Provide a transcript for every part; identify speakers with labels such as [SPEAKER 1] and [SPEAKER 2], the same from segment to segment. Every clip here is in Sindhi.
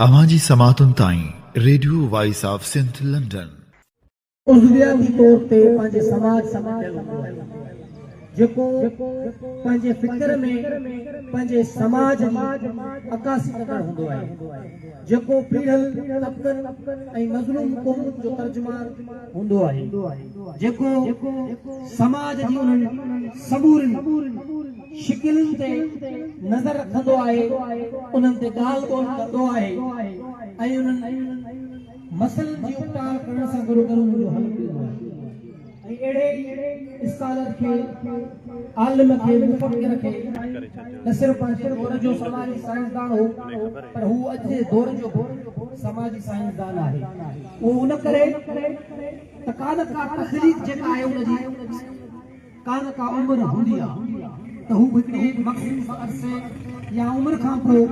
[SPEAKER 1] اوهان جي سماعتن تائين radio voice of Sindh London.
[SPEAKER 2] عضوياتي طور تي پنهنجي سماج سان ڳنڍيل هوندو آهي، جيڪو پنهنجي فڪر ۾ پنهنجي سماج جي عڪاسي ڪندڙ هوندو آهي، جيڪو پيڙهيل طبقن ۽ مظلوم قومن جو ترجمان هوندو آهي، جيڪو سماج جي انهن سمورين شڪلين تي نظر رکندو آهي، انهن تي ڳالهه ٻولهه ڪندو آهي ۽ انهن مسئلن جي اپٽار ڪرڻ سان گڏوگڏ انهن جو حل به ڏيندو آهي ۽ اهڙي ئي اسڪالر کي، عالم کي، مفڪر کي نه صرف پنهنجي دور جو سماجي سائنسدان هو پر هو اڄ جي دور جو به سماجي سائنسدان آهي. اهو ان ڪري ته ڪا نه ڪا تخليق جيڪا آهي ان جي ڪا نه ڪا عمر هوندي آ ته هو هڪڙي مخصوص عرصي يا عمر کان پوء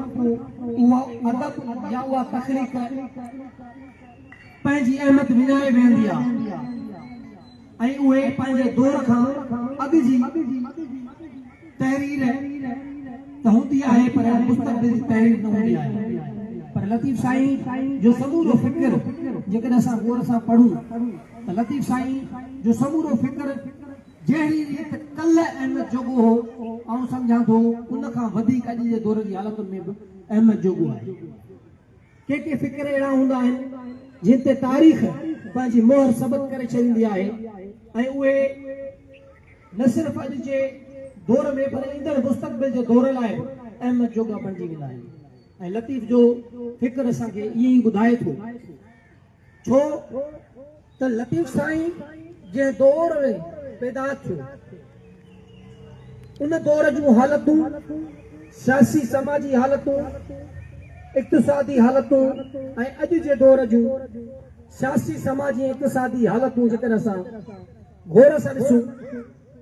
[SPEAKER 2] اهو ادب يا اها تخليق پنهنجي اهميت وڃائي ويهندي آ ۽ اهي پنهنجي دور کان اڳ جي تحرير ته هوندي آهي پر مستقبل جي تحرير نه هوندي آهي پر لطيف سائين جو سمورو فڪر جيڪڏهن اسان غور سان پڙهون ته لطيف سائين جو سمورو فڪر جهڙي ريت ڪلهه اهميت جوڳو هو، آئون سمجهان ٿو ان کان وڌيڪ اڄ جي دور جي حالتن ۾ به اهميت جوڳو آهي. ڪي ڪي فڪر اهڙا هوندا آهن، جن تي تاريخ پنهنجي مهر ثبت ڪري ڇڏيندي آهي ۽ اهي نه صرف اڄ جي دور ۾ پر ايندڙ مستقبل جي دور لاء به اهميت جوڳا بڻجي ويندا آهن ۽ لطيف جو فڪر اسان کي ائين ئي ٻڌائي ٿو. ڇو ته لطيف سائين جنهن دور ۾ پيدا ٿيو، ان دور جون حالتون، سياسي سماجي حالتون، اقتصادي حالتون ۽ اڄ جي دور جون سياسي سماجي ۽ اقتصادي حالتون جيڪڏهن اسان غور سان ڏسون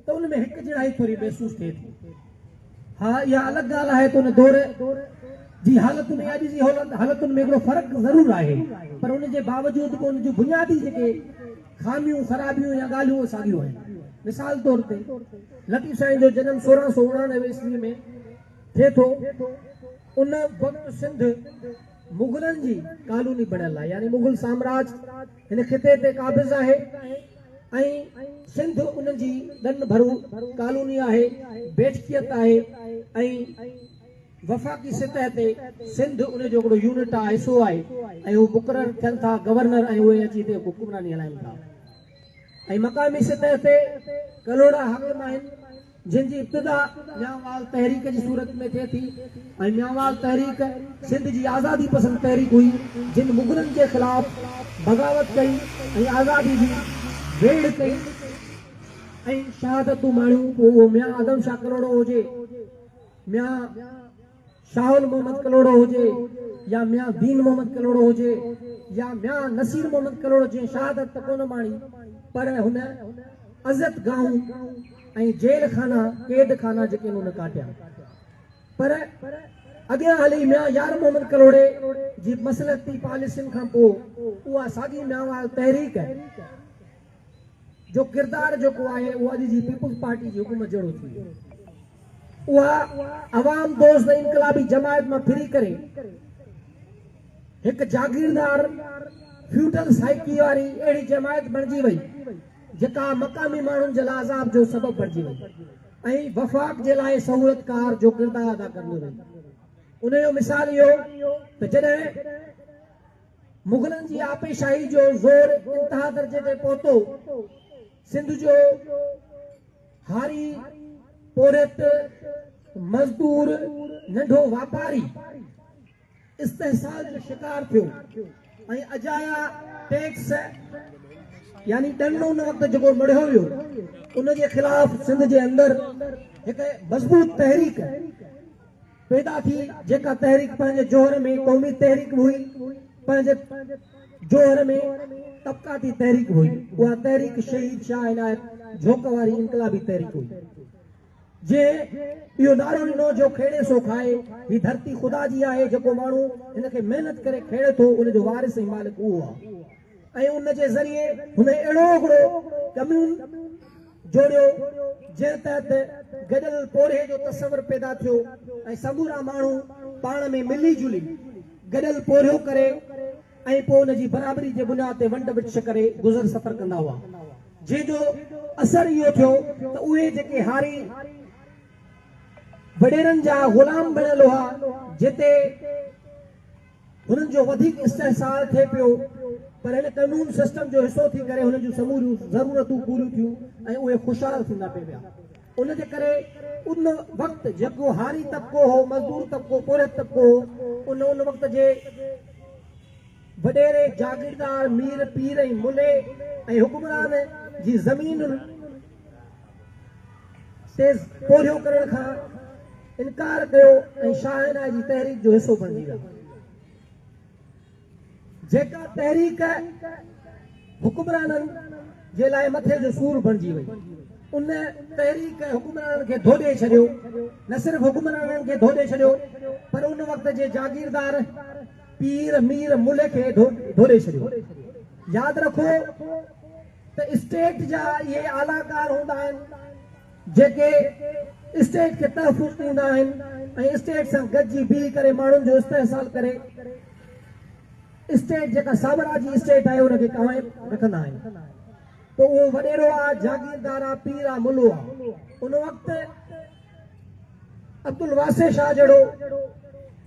[SPEAKER 2] ته ان ۾ هڪجهڙائي ٿوري محسوس ٿئي ٿي. ها اها الڳ ڳالهه آهي ته ان دور جي حالتن ۽ اڄ جي حالتن ۾ هڪڙو فرق ضرور آهي پر ان جي باوجود به ان جون بنيادي جيڪي خاميون، خرابيون يا ڳالهيون اهي ساڳيون آهن. مثال طور تي لطيف سائين جو جنم 1699 عيسوي ۾ ٿئي ٿو. ان وقت سنڌ مغلن جي ڪالوني بڻيل آهي يعني مغل سامراج هن خطي تي قابض آهي ۽ سنڌ ان جي ڏن ڀرو ڪالوني آهي، بيٺڪيت آهي ۽ وفاقي سطح تي سنڌ ان جو هڪڙو يونٽ آهي، حصو آهي ۽ هو مقرر ٿين ٿا گورنر ۽ اهي اچي هتي حڪمراني هلائين ٿا ۽ مقامي سطح تي ڪلهوڙا حاڪم آهن. جن جي ابتدا ميانوال تحريڪ جي صورت ۾ ٿئي ٿي ۽ ميانوال تحريڪ سنڌ جي آزادي پسند تحريڪ هئي، جن مغلن جي خلاف بغاوت ڪئي ۽ آزادي جي ويڙهه ڪئي ۽ شهادتون ماڻيون، پوء اهو ميان آدم شاهه ڪلهوڙو هجي، ميان. شاهل محمد ڪلهوڙو هجي يا ميان دين محمد ڪلهوڙو هجي يا ميان نصير محمد ڪلهوڙو جنهن شهادت ته ڪونه ماڻي پر هن عزت گاهون ۽ جيل خانا قيد خانا جيڪي هن ڪاٽيا پر اڳيان هلي ميان يار محمد ڪلهوڙي جي مصلحتي پاليسين کان پوء اها ساڳي ميانوال تحريڪ جو ڪردار جيڪو آهي اهو اڄ جي پيپلز پارٽي جي حڪومت جهڙو ٿي ويو. اها عوام دوست ۽ انقلابي جماعت مان ڦري ڪري هڪ جاگيردار فيوڊل سائيڪي واري اهڙي جماعت بڻجي وئي جيڪا مقامي ماڻهن جي لاء عذاب جو سبب بڻجي وئي ۽ وفاق جي لاء سهولتڪار جو ڪردار ادا ڪندي رهي. ان جو مثال اهو ته جڏهن مغلن جي آپيشاهي جو زور انتها درجي تي پهتو. سنڌ جو هاري، پورهيت، مزدور، ننڍو واپاري استحصال جو شڪار ٿيو ۽ اجايا ٽيڪس يعني ڏن ان وقت جيڪو مڙهيو ويو، ان جي خلاف سنڌ جي اندر هڪ مضبوط تحريڪ پيدا ٿي، جيڪا تحريڪ پنهنجي جوهر ۾ قومي تحريڪ به هئي، پنهنجي جوهر ۾ طبقاتي تحريڪ به هئي. اها تحريڪ شهيد شاهه عنايت جهوڪ واري انقلابي تحريڪ هئي، جنهن اهو نعرو ڏنو جو کيڙي سو کائي، هي ڌرتي خدا جي آهي، جيڪو ماڻهو هن کي محنت ڪري کيڙي ٿو، ان جو وارث ۽ مالڪ اهو آهي ۽ ان جي ذريعي هن اهڙو هڪڙو ڪميون جوڙيو، جنهن تحت گڏيل پورهيي جو تصور پيدا ٿيو ۽ سمورا ماڻهو پاڻ ۾ ملي جلي گڏيل پورهيو ڪري ۽ پوء ان جي برابري جي بنياد تي ونڊ وڇ ڪري گذر سفر ڪندا هئا، جنهن جو اثر اهو ٿيو ته اهي جيڪي هاري وڏيرن جا غلام بڻيل هئا، جتي هنن جو وڌيڪ استحصال ٿئي پيو، پر هن ڪميون سسٽم جو حصو ٿي ڪري هنن جون سموريون ضرورتون پوريون ٿيون ۽ اهي خوشحال ٿيندا پئي ويا. ان جي ڪري ان وقت جيڪو هاري طبقو هو، مزدور طبقو، پورهيت طبقو هو، ان ان وقت جي وڏيري، جاگيردار، مير، پير ۽ ملي ۽ حڪمران جي زمينن تي پورهيو ڪرڻ کان انڪار ڪيو ۽ شاهه عنايت جي تحريڪ جو حصو بڻجي ويا. جيڪا تحريڪ حڪمرانن جي لاء مٿي جو سور بڻجي وئي. ان تحريڪ حڪمرانن کي ڌوڏي ڇڏيو. نه صرف حڪمرانن کي ڌوڏي ڇڏيو پر ان وقت جي جاگيردار، پير، مير، ملي کي ڌوڏي ڇڏيو. ياد رکو ته اسٽيٽ جا اهي اعليٰ ڪار هوندا آهن جيڪي اسٽيٽ کي تحفظ ڏيندا آهن ۽ اسٽيٽ سان گڏجي بيهي ڪري ماڻهن جو استحصال ڪري اسٽيٽ جيڪا سامراجي اسٽيٽ آهي ان کي قائم رکندا آهن. پوء اهو وڏيرو آ، جاگيردار آ، پير آ، ملو آ. ان وقت عبدالواسع شاهه جهڙو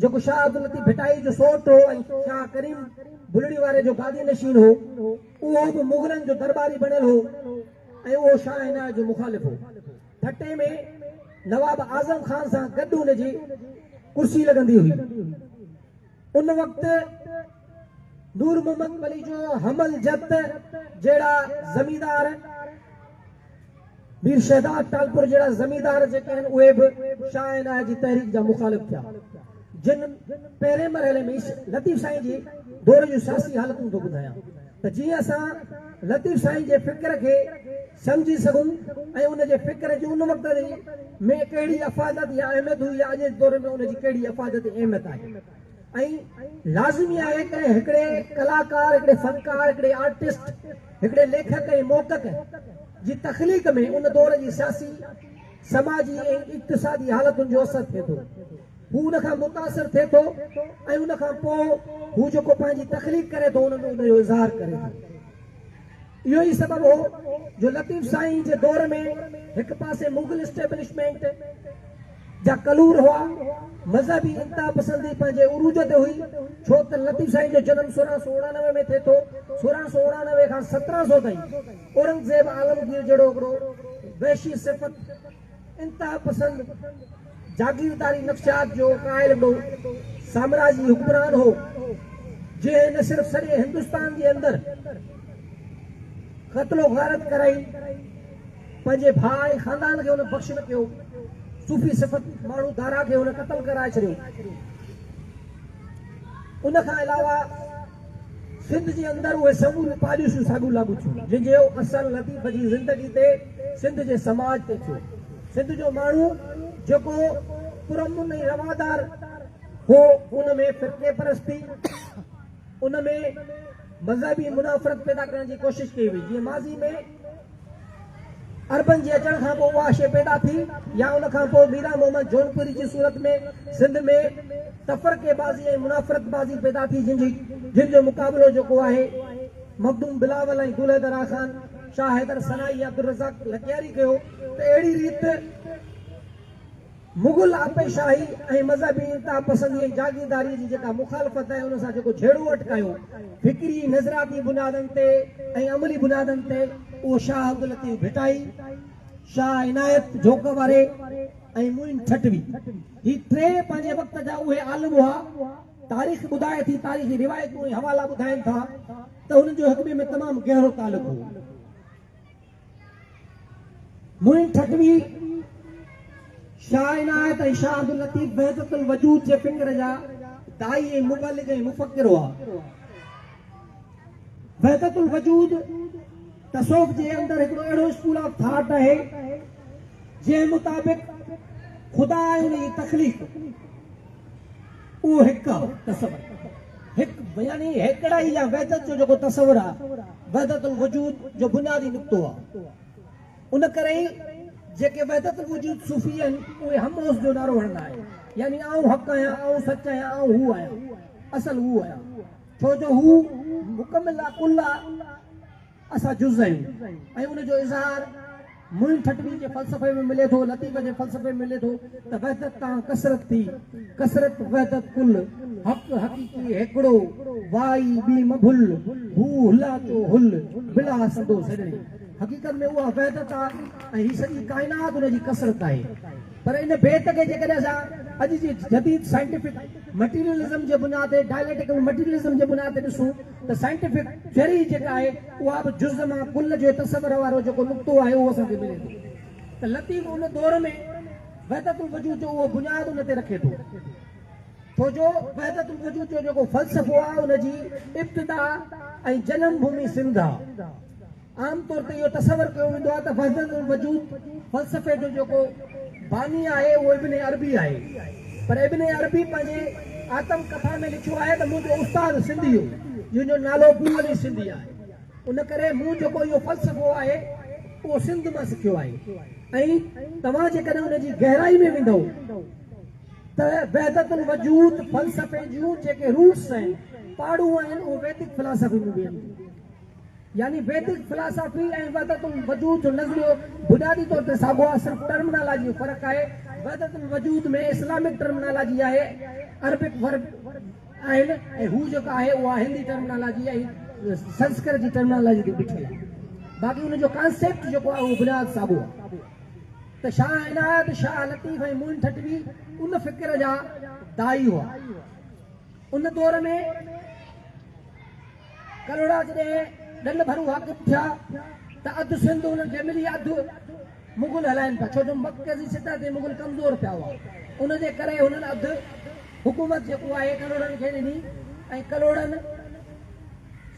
[SPEAKER 2] جيڪو شاهه عبداللطيف ڀٽائي جو سئوٽ هو ۽ شاهه ڪريم بلڙي واري جو گادي نشين هو، اهو به مغلن جو درٻاري بڻيل هو ۽ اهو شاهه عنايت جو مخالف هو. ٺٽي ۾ نواب اعظم خان سان گڏ ان جي ڪرسي لڳندي هئي. ان وقت نور محمد پليجو، حمل جت جهڙا زميندار، مير شهداد ٽالپر جهڙا زميندار جيڪي آهن اهي به شاهه عنايت جي تحريڪ جا مخالف ٿيا، جن پهرين مرحلي ۾ لطيف سائين جي دور جون سياسي حالتون ٿو ٻڌايان ته جيئن اسان لطيف سائين جي فڪر کي سمجهي سگهون ۽ ان جي فڪر جي ان وقت ۾ ڪهڙي افاديت يا اهميت هئي يا اڄ جي دور ۾ ان جي ڪهڙي افاديت ۽ اهميت آهي ۽ لازمي آهي ته هڪڙي ڪلاڪار، هڪڙي فنڪار، هڪڙي آرٽسٽ، هڪڙي ليکڪ ۽ محقق جي تخليق ۾ ان دور جي سياسي، سماجي ۽ اقتصادي حالتن جو اثر ٿئي ٿو. هو ان کان متاثر ٿئي ٿو ۽ ان کان پوء هو جيڪو پنهنجي تخليق ڪري ٿو ان ۾ ان جو اظهار ڪري ٿو. اهو ئي سبب هو جو لطيف سائين جي دور ۾ هڪ پاسي مغل اسٽيبلشمينٽ جا ڪلور هئا، مذهبي انتها پسندي پنهنجي عروج تي هئي، ڇو ته لطيف سائين جو جنم 1699 ۾ ٿئي ٿو، 1699 کان 1700 تائين اورنگزيب عالمگير جهڙو هڪڙو وحشي صفت انتها پسند جاگيرداري نفسيات جو قائل هڪڙو سامراجي حڪمران هو، جنهن نه صرف سڄي هندستان جي اندر قتل و غارت ڪرائي، پنهنجي ڀاء ۽ خاندان کي هن بخش نه ڪيو، صوفي صفت ماڻهو دارا کي هن قتل ڪرائي ڇڏيو. ان کان علاوه سنڌ جي اندر اهي سموريون پاليسيون ساڳيون لاڳو ٿيون، جن جو اثر لطيف جي زندگي تي، سنڌ جي سماج تي ٿيو. سنڌ جو ماڻهو جيڪو پرامن ۽ روادار هو، ان ۾ فرقي پرستي، ان ۾ مذهبي منافرت پيدا ڪرڻ جي ڪوشش ڪئي وئي، جيئن ماضي ۾. عربن جي اچڻ کان پوء اها شيء پيدا ٿي يا ان کان پوء ميران محمد جونپوري جي صورت ۾ سنڌ ۾ تفرقي بازي ۽ منافرت بازي پيدا ٿي جن جي جن جو مقابلو جيڪو آهي مخدوم بلاول ۽ دولهه درا خان، شاهه حيدر ثنائي ۽ عبدالرزاق لڪياري ڪيو ته اهڙي ريت مغل آپيشاهي ۽ مذهبي انتها پسندي ۽ جاگيرداريء جي جيڪا مخالفت ۽ ان سان جيڪو جهيڙو اٽڪايو، فڪري نظرياتي بنيادن تي ۽ عملي بنيادن تي اهو شاهه عبداللطيف ڀٽائي، شاهه عنايت جهوڪ واري ۽ معين ٺٽوي. هي ٽي پنهنجي وقت جا اهي عالم هئا، تاريخ ٻڌائي ٿي، تاريخي روايتون ۽ حوالا ٻڌائين ٿا ته هنن جو هڪ ٻئي ۾ تمام گهرو تعلق هو. معين ٺٽوي، شاهه عنايت ۽ شاهه عبداللطيف وحدت الوجود جي فڪر جا داعي ۽ مبلغ ۽ مفڪر هئا. وحدت الوجود تصوف جي اندر هڪڙو اهڙو اسڪول آف ٿاٽ آهي، جنهن مطابق خدا ۽ ان جي تخليق اهو هڪ آهي تصور. هڪ يعني هيڪڙائي يا وحدت جو جيڪو تصور آهي، وحدت الوجود جو بنيادي نقطو آهي. ان ڪري ئي جيڪي وحدت الوجود صوفي آهن، اهي هم اوست جو نعرو هڻندا آهن. يعني آئون حق آهيان، آئون سچ آهيان، آئون هو آهيان. اصل هو آهيان. ڇو جو هو مڪمل آ، ڪل آ، اسان جز آهيون ۽ ان جو اظهار معين ٺٽوي جي فلسفي ۾ ملي ٿو، لطيف جي فلسفي ۾ ملي ٿو ته وحدت تان ڪثرت ٿي، ڪثرت وحدت ڪل، حق حقيقي هيڪڙو، وائي ٻي م ڀل، هو هلاچو هل، بلا سندو سڄڻي. حقيقت ۾ اها وحدت آ ۽ هي سڄي ڪائنات ان جي ڪثرت آهي. پر ان بيت کي جيڪڏهن اسان اڄ جي جديد سائنٽيفڪ مٽيريلزم جي بنياد تي، ڊائليڪٽيڪل مٽيريلزم جي بنياد تي ڏسون ته سائنٽيفڪ ٿيوري جيڪا آهي اها به جز مان ڪل جي تصور وارو جيڪو نقطو آهي اهو اسان کي ملي ٿو ته لطيف ان دور ۾ وحدت الوجود جو اهو بنياد ان تي رکي ٿو. ڇو جو وحدت الوجود جو جيڪو فلسفو آهي ان جي ابتدا ۽ جنم ڀومي سنڌ آهي. عام طور تي اهو تصور ڪيو ويندو آهي ته وحدت الوجود فلسفي جو جيڪو باني آهي اهو ابن عربي آهي پر ابن عربي پنهنجي آتم ڪٿا ۾ لکيو آهي ته منهنجو استاد سنڌي هو جنهن جو نالو بو علي سنڌي آهي ان ڪري مون جيڪو اهو فلسفو آهي اهو سنڌ مان سکيو آهي ۽ توهان جيڪڏهن ان جي گهرائي ۾ ويندؤ ته وحدت الوجود فلسفي جون جيڪي روٽس آهن پاڙون آهن اهو ويدڪ فلاسافي ۾ ويهن ٿيون. يعني ويدڪ فلاسافي ۽ وحدت الوجود جو نظريو بنيادي طور تي ساڳيو آهي، صرف ٽرمنالاجي جو فرق آهي. وحدت الوجود ۾ اسلامڪ ٽرمنالاجي آهي، عربڪ ورب آهن ۽ هو جيڪا آهي اها هندي ٽرمنالاجي ۽ سنسڪرت جي ٽرمنالاجي تي بيٺل آهي. باقي ان جو ڪانسيپٽ جيڪو آهي اهو بنياد ساڳيو آهي. ته شاهه عنايت، شاهه لطيف ۽ معين ٺٽوي ان فڪر جا داعي هئا. ان دور ۾. ڪلهوڙا جڏهن ڏن ڀرو حاڪم ٿيا ته اڌ سنڌ انهن کي ملي اڌ مغل هلائين پيا ڇو جو مرڪزي سطح تي مغل ڪمزور ٿيا هئا ان جي ڪري هنن اڌ حڪومت جيڪو آهي ڪلهوڙن کي ڏني ۽ ڪلهوڙن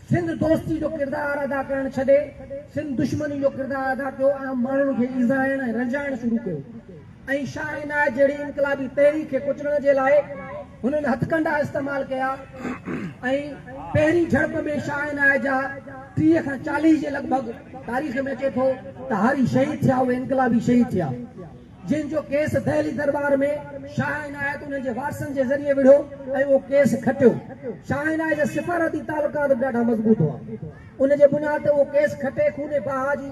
[SPEAKER 2] سنڌ دوستي جو ڪردار ادا ڪرڻ ڇڏي سنڌ دشمني جو ڪردار ادا ڪيو عام ماڻهن کي ايذائڻ ۽ رنجائڻ شروع ڪيو. ۽ شاهه عنايت جهڙي انقلابي تحريڪ کي ڪچلڻ جي لاء هنن هٿڪنڊا استعمال ڪيا ۽ پهرين جهڙپ ۾ شاهه عنايت جا 30 کان 40 جي لڳ ڀڳ تاريخ ۾ اچي ٿو ته هاري شهيد ٿيا اهي انقلابي شهيد ٿيا جن جو ڪيس دهلي درٻار ۾ شاهه عنايت انهن جي وارثن جي ذريعي وڙهيو ۽ اهو ڪيس کٽيو. شاهه عنايت جا سفارتي تعلقات به ڏاڍا مضبوط هئا ان جي بنياد تي اهو ڪيس کٽي خون بها جي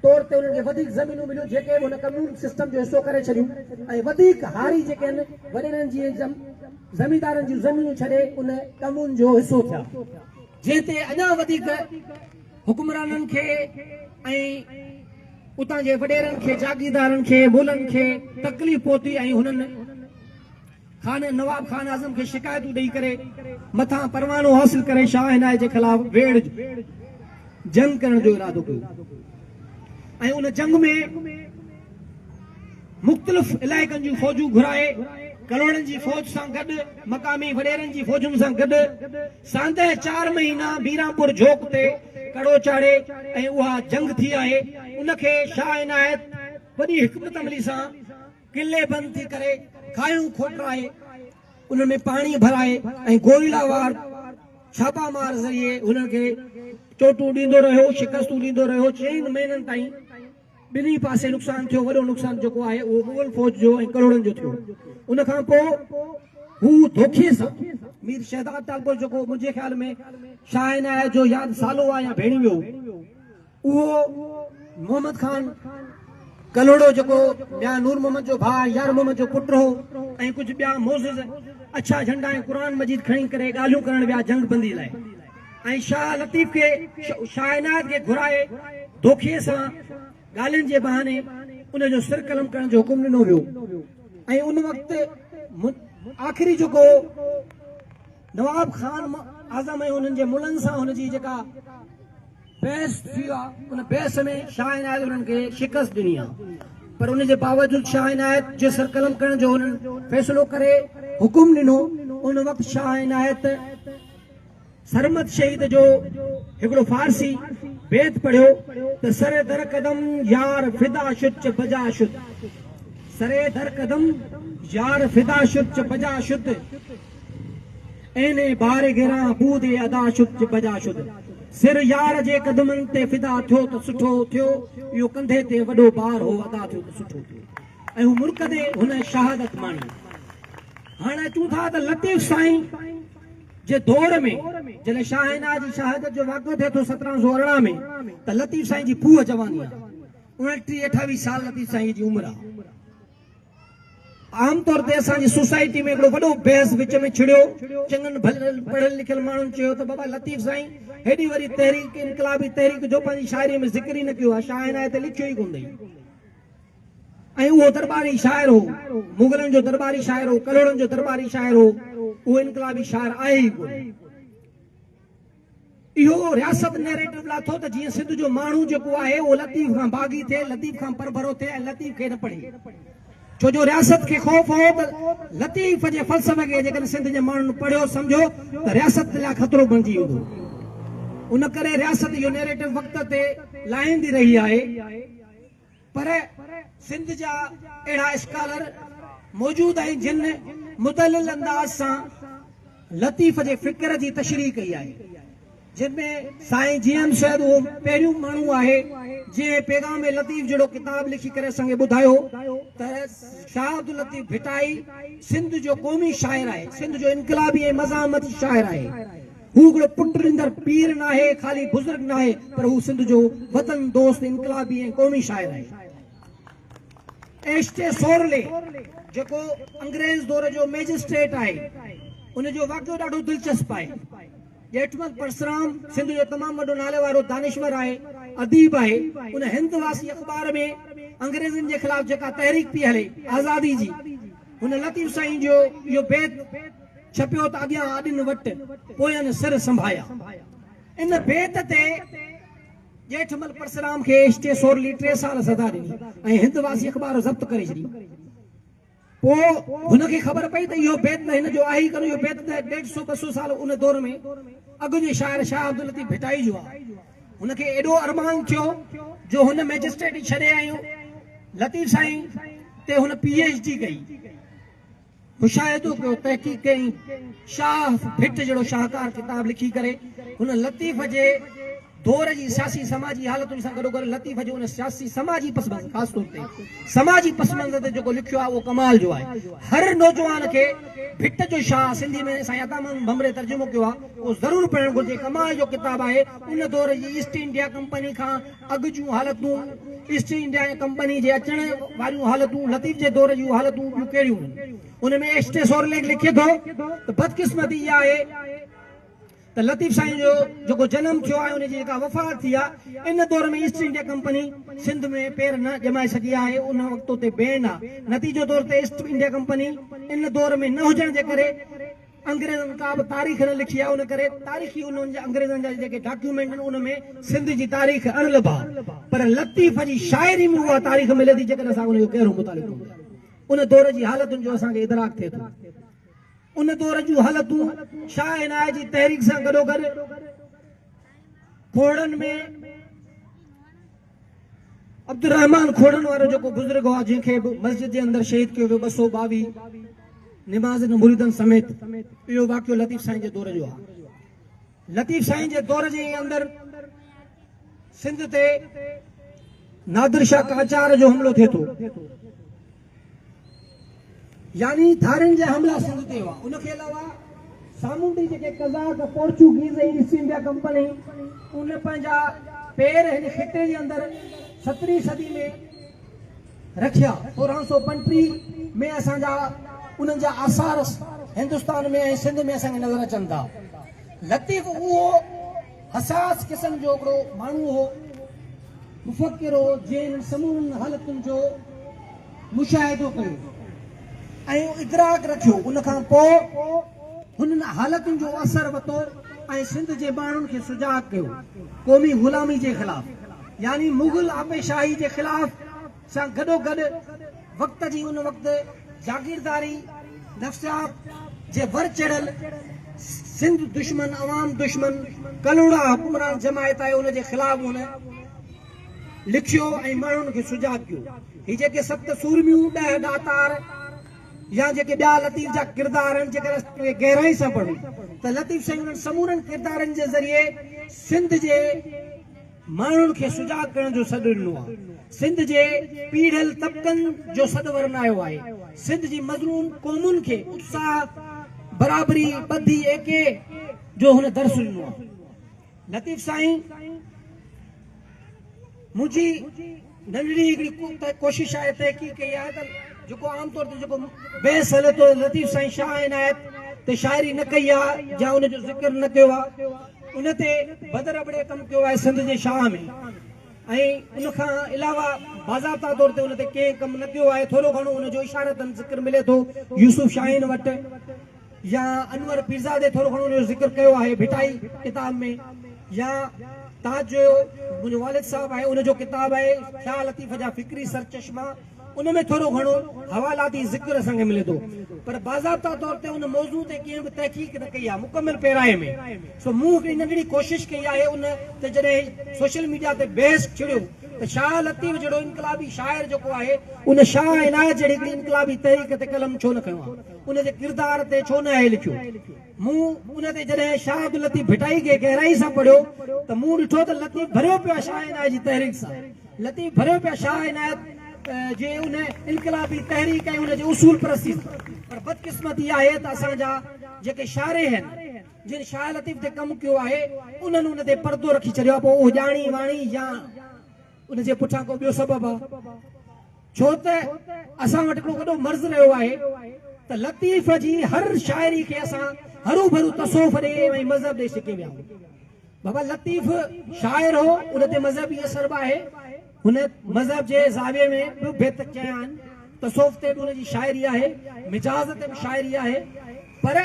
[SPEAKER 2] طور تي انهن کي وڌيڪ زمينون مليون جيڪي به هن ڪميون سسٽم جو حصو ڪري ڇڏيون ۽ وڌيڪ هاري جيڪي آهن وڏيرن جي زميندارن جون زمينون ڇڏي ان ڪمون جو حصو ٿيا جنهن تي اڃا وڌيڪ حڪمرانن کي ۽ اتان جي وڏيرن کي جاگيردارن کي مولن کي تڪليف پهتي ۽ هنن خان نواب خان اعظم کي شڪايتون ڏئي ڪري مٿان پروانو حاصل ڪري شاهه عنايت جي خلاف ويڙهه جنگ ڪرڻ جو ارادو ڪيو ۽ ان جنگ ۾ مختلف علائقن جون فوجون گهرائي ڪلهوڙن جي فوج سان گڏ مقامي وڏيرن جي فوجن سان گڏ ساندهه 4 مهينا ميرانپور جهوڪ تي ڪڙو چاڙهي ۽ اها جنگ ٿي آهي ان کي شاهه عنايت وڏي حڪمت عملي سان قلعي بند ٿي ڪري کاهيون کوٽرائي انهن ۾ پاڻي ڀرائي ۽ گوريلا وار ڇاپا مار ذريعي هنن کي چوٽون ڏيندو رهيو، شڪستون ڏيندو رهيو، چئن مهينن تائين ٻنهي پاسي نقصان ٿيو، وڏو نقصان جيڪو آهي اهو مغل فوج جو ۽ ڪلهوڙن جو ٿيو. ان کان پوء هو ڌوکي سان مير شهداد ٽالپر جيڪو منهنجي خيال ۾ شاهه عنايت جو يا سالو آهي يا ڀيڻيويو هو، اهو محمد خان ڪلهوڙو جيڪو ميان نور محمد جو ڀاء ۽ يار محمد جو پٽ هو ۽ ڪجهه ٻيا معزز اڇا جهنڊا ۽ قرآن مجيد کڻي ڪري ڳالهيون ڪرڻ ويا جنگ بندي لاء ۽ شاهه لطيف کي شاهه عنايت کي گهرائي دوکي سان ڳالهين جي بهاني ان جو سر قلم ڪرڻ جو حڪم ڏنو ويو ۽ ان وقت آخري جيڪو نواب خان اعظم ۽ انهن جي ملن سان هن جي جيڪا بحث ٿي آ، ان بحث ۾ شاهه عنايت انهن کي شڪست ڏني آ، پر ان جي باوجود شاهه عنايت جي سر قلم ڪرڻ جو هنن فيصلو ڪري حڪم ڏنو، ان وقت شاهه عنايت سرمد شهيد جو هڪڙو فارسي بيت پڙهيو ته سر در قدم يار فدا شد چه بجا شد، سر در قدم يار فدا شد چه بجا شد. عين بار گران بود ادا شد چه بجا شد. سر يار جي قدمن تي فدا ٿيو ته سٺو ٿيو، اهو ڪنڌي تي وڏو بار هو ادا ٿيو ته سٺو ٿيو ۽ هو مرڪندي هن شهادت ماڻي. هاڻ اچون ٿا ته لطيف سائين. جي دور ۾ جڏهن شاهه عنايت جي شهادت جو واقعو ٿئي ٿو 1718 ۾ ته لطيف سائين جي ڦوهه جواني آهي، 29 28 سال لطيف سائين جي عمر آهي. عام طور تي اسان جي سوسائٽي ۾ هڪڙو وڏو بحث وچ ۾ ڇڙيو، چڱن ڀلن پڙهيل لکيل ماڻهن چيو ته بابا لطيف سائين هيڏي وڏي تحريڪ انقلابي تحريڪ جو پنهنجي شاعري ۾ ذڪر ئي نه ڪيو آهي، شاهه عنايت لکيو ئي ڪونه اٿئي. ۽ اهو درٻاري شاعر هو، مغلن جو درٻاري شاعر هو، ڪلهوڙن جو درٻاري شاعر هو، اهو انقلابي شاعر آهي ئي ڪونه. اهو رياست نيريٽو لاٿو ته جيئن سنڌ جو ماڻهو جيڪو آهي اهو لطيف کان باغي ٿئي، لطيف کان پرڀرو ٿئي ۽ لطيف کي نه پڙهي. ڇو جو رياست کي خوف هو ته لطيف جي فلسفي کي جيڪڏهن سنڌ جي ماڻهن پڙهيو سمجهيو ته رياست لاء خطرو بڻجي ويندو. ان ڪري رياست اهو نيريٽو وقت تي لاهيندي رهي آهي. پر سنڌ جا اهڙا اسڪالر موجود آهن جن مدلل انداز سان لطيف جي فڪر جي تشريح ڪئي آهي، جن ۾ سائين جي ايم سيد اهو پهريون ماڻهو آهي جنهن پيغام لطيف جهڙو ڪتاب لکي ڪري اسان کي ٻڌايو ته شاهه عبداللطيف ڀٽائي سنڌ جو قومي شاعر آهي، سنڌ جو انقلابي ۽ مزاحمتي شاعر آهي. هو هڪڙو پٽ ڏيندڙ پير ناهي، خالي بزرگ ناهي، پر هو سنڌ جو وطن دوست، انقلابي ۽ قومي شاعر آهي. ايڇ ٽي سورلي جيڪو انگريز دور جو مئجسٽريٽ آهي، ان جو واقعو ڏاڍو دلچسپ آهي. ڄيٺمل پرسرام سنڌ جو تمام وڏو ناليوارو دانشور آهي، اديب آهي. ان هند واسي اخبار ۾ انگريزن جي خلاف جيڪا تحريڪ پئي هلي آزادي جي، هن لطيف سائين جو اهو بيت ڇپيو ته اڳيان آڏين وٽ، پوين سر سنڀايا. ان بيت تي ڄيٺمل پرسرام کي ايڇ ٽي سورلي ٽي سال سزا ڏني ۽ هند واسي اخبار ضبط ڪري ڇڏي. پوء هن کي خبر پئي ته اهو بيت ته هن جو آهي ئي ڪونه، اهو بيت ته ڏيڍ سو ٻه سو سال ان دور ۾ اڳ جي شاعر شاهه عبداللطيف ڀٽائي جو آهي. هن کي ايڏو ارمان ٿيو جو هن مئجسٽريٽي ڇڏي ۽ لطيف سائين تي هن پي ايڇ ڊي ڪئي. مشاهدو ڪيو، تحقيق ڪئي ۽ شاهه ڀٽ جهڙو شاهڪار ڪتاب لکي ڪري هن لطيف جي دور جي سياسي سماجي حالتن سان گڏوگڏ لطيف جي ان سياسي سماجي پس منظر خاص طور تي سماجي پس منظر تي جيڪو لکيو آهي اهو ڪمال جو آهي. هر نوجوان کي ڀٽ جو شاهه سنڌي ۾ سائين عطا محمد ڀنڀري ترجمو ڪيو آهي اهو ضرور پڙهڻ گهرجي ڪمال جو ڪتاب آهي ان دور جي ايسٽ انڊيا ڪمپني کان اڳ جون حالتون، ايسٽ انڊيا ڪمپني جي اچڻ واريون حالتون، لطيف جي دور جون حالتون ٻيون ڪهڙيون آهن. ان ۾ ايڇ ٽي سورليڪ لکي ٿو ته بدقسمتي اها آهي ته لطيف سائين جو جيڪو جنم ٿيو ۽ ان جي جيڪا وفات ٿي آهي ان دور ۾ ايسٽ انڊيا ڪمپني سنڌ ۾ پير نه ڄمائي سگهي آهي ان وقت اتي بين آهي نتيجو طور تي ايسٽ انڊيا ڪمپني ان دور ۾ نه هجڻ جي ڪري انگريزن ڪا به تاريخ نه لکي آهي ان ڪري تاريخي انهن جا انگريزن جا جيڪي ڊاڪيومينٽ آهن ان ۾ سنڌ جي تاريخ اڻلڀ آهي پر لطيف جي شاعري ۾ اها تاريخ ملي ٿي جيڪڏهن اسان ان جو گهرو مطالعو ڪريون ته ان دور جي حالتن جو اسان کي ادراڪ ٿئي ٿو. ان دور جون حالتون شاهه عنايت جي تحريڪ سان گڏوگڏ کوڙن ۾ عبدالرحمان کوڙن وارو جيڪو بزرگ هئا جنهن کي به مسجد جي اندر شهيد ڪيو ويو 222 نمازين مريدن سميت اهو واقعو لطيف سائين جي دور جو آهي. لطيف سائين جي دور جي اندر سنڌ تي نادر شاهه قاچار جو حملو ٿئي ٿو يعني ڌارين جا حملا سنڌ تي هئا. ان کي علاوه سامونڊي جيڪي قزاق، پورچوگيز ۽ ايسٽ انڊيا ڪمپني ان پنهنجا پير هن خطي جي اندر سترهين صدي ۾ رکيا. 1635 ۾ اسان جا انهن جا آثار هندستان ۾ ۽ سنڌ ۾ اسان کي نظر اچن ٿا. لطيف اهو حساس قسم جو هڪڙو ماڻهو هو، مفڪر هو، جنهن انهن سمورن حالتن جو مشاهدو ڪيو ۽ ادراڪ رکيو، ان کان پوء هنن حالتن جو اثر ورتو ۽ سنڌ جي ماڻهن کي سجاڳ ڪيو، قومي غلامي جي خلاف يعني مغل آپيشاهي جي خلاف سان گڏوگڏ وقت جي ان وقت جاگيرداري نفسيات جي ور چڙهيل سنڌ دشمن، عوام دشمن ڪلهوڙا حڪمران جماعت آهي ان جي خلاف هن لکيو ۽ ماڻهن کي سجاڳ ڪيو. هي جيڪي ست سورميون، ڏهه ڏاتار يا جيڪي ٻيا لطيف جا ڪردار آهن، جيڪڏهن اسان کي گهرائي سان پڙهون ته لطيف سائين انهن سمورن ڪردارن جي ذريعي سنڌ جي ماڻهن کي سجاڳ ڪرڻ جو سڏ ڏنو آهي. سنڌ جي پيڙهيل طبقن جو سڏ ورنايو آهي. سنڌ جي مظلوم قومن کي اتساهه برابري، ٻڌي، ايڪي جو هن درس ڏنو آهي. لطيف سائين منهنجي ننڍڙي هڪڙي ڪوشش آهي تحقيق ڪئي آهي ته جيڪو عام طور تي جيڪو بحث هلي ٿو لطيف سائين شاهه عنايت تي شاعري نه ڪئي آهي يا ان جو ذڪر نه ڪيو آهي ان تي بدر ابڙي ڪم ڪيو آهي سنڌ جي شاهه ۾ ۽ ان کان علاوه باضابطا طور تي ان تي ڪنهن ڪم نه ڪيو آهي ٿورو گهڻو ان جو اشارتن ذڪر ملي ٿو يوسف شاهين وٽ يا انور پيرزادي ٿورو گهڻو ان جو ذڪر ڪيو آهي ڀٽائي ڪتاب ۾ يا تاج جويو منهنجو والد صاحب آهي ان جو ڪتاب آهي شاهه لطيف جا فڪري سرچشما ان ۾ ٿورو گهڻو حوالاتي ذڪر اسان کي ملي ٿو پر باضابطا طور تي ان موضوع تي ڪنهن به تحقيق نه ڪئي آهي مڪمل پيرائي ۾ سو مون هڪڙي ننڍڙي ڪوشش ڪئي آهي ان تي جڏهن سوشل ميڊيا تي بحث ڇڙيو ته شاهه لطيف جهڙو انقلابي شاعر جيڪو آهي ان شاهه عنايت جهڙي هڪڙي انقلابي تحريڪ تي قلم ڇو نه کنيو آهي ان جي ڪردار تي ڇو ناهي لکيو مون ان تي جڏهن شاهه عبداللطيف ڀٽائي کي گهرائي سان پڙهيو ته مون ڏٺو ته لطيف ڀريو پيو آهي شاهه عنايت جي تحريڪ سان. لطيف ڀريو پيو آهي شاهه عنايت جي ان انقلابي تحريڪ ۽ ان جي اصول پرستي سان. پر بدقسمتي اها آهي ته اسان جا جيڪي شارح آهن، جن شاهه لطيف تي ڪم ڪيو آهي، انهن ان تي پردو رکي ڇڏيو آهي، پوء اهو ڄاڻي واڻي يا ان جي پٺيان ڪو ٻيو سبب آهي. ڇو ته اسان وٽ هڪڙو وڏو مرض رهيو آهي ته لطيف جي هر شاعري کي اسان هروڀرو تصوف ڏي ۽ مذهب ڏي ڇڪي ويا آهيون. بابا لطيف شاعر هو، ان تي مذهبي اثر به آهي، هن مذهب جي زاويي ۾ به بيت چيا آهن، تصوف تي به هن جي شاعري آهي، مجاز تي به شاعري آهي، پر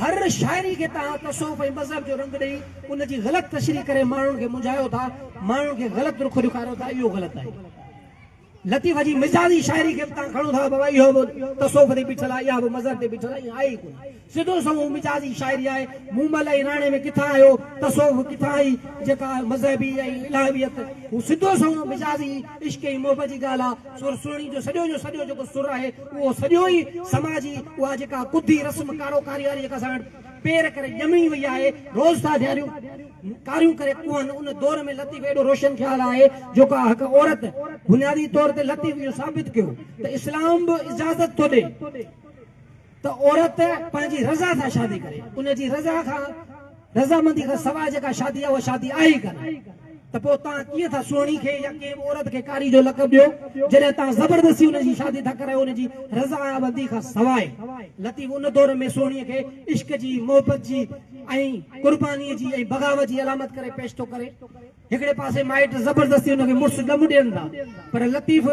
[SPEAKER 2] هر شاعري کي توهان تصوف ۽ مذهب جو رنگ ڏئي ان جي غلط تشريح ڪري ماڻهن کي منجهايو ٿا، ماڻهن کي غلط رخ ڏيکاريو ٿا، اهو غلط آهي. لطيف جي مجازي شاعري کي به توهان کڻو ٿا بابا اهو به تصوف تي بيٺل آهي اها به مذهب تي بيٺل آهي ائين آهي ئي ڪونه سڌو سنئون مجازي شاعري آهي مومل ۽ راڻي ۾ ڪٿان آيو تصوف ڪٿان آئي جيڪا مذهبي ۽ الهويت هو سڌو سنئون مجازي عشق ۽ محبت جي ڳالهه آهي سر سهڻي جو سڄو جو سڄو جيڪو سر آهي اهو سڄو ئي سماجي اها جيڪا ڪڌي رسم ڪارو ڪاري واري جيڪا اسان وٽ پير ڪري ڄمي وئي آهي روز ٿا ڌياريون ڪاريون ڪري ڪوهن ان دور ۾ لطيف ايڏو روشن خيال آهي جو ڪا هڪ عورت بنيادي طور تي لطيف اهو ثابت ڪيو ته اسلام به اجازت ٿو ڏي ته عورت پنهنجي رضا سان شادي ڪري ان جي رضا کان رضامندي کان سواء جيڪا شادي آهي اها شادي آهي ئي ڪانه ته پوء توهان ڪيئن ٿا سهڻي کي يا ڪنهن به عورت کي ڪاري جو لقب ڏيو جڏهن توهان زبردستي ان جي شادي ٿا ڪرايو ان جي رضامندي کان سواء. لطيف ان دور ۾ سهڻي کي عشق جي، محبت جي ۽ قرباني جي ۽ بغاوت جي علامت ڪري پيش ٿو ڪري. هڪڙي پاسي مائٽ زبردستي ان کي مڙس ڏم ڏين ٿا پر لطيف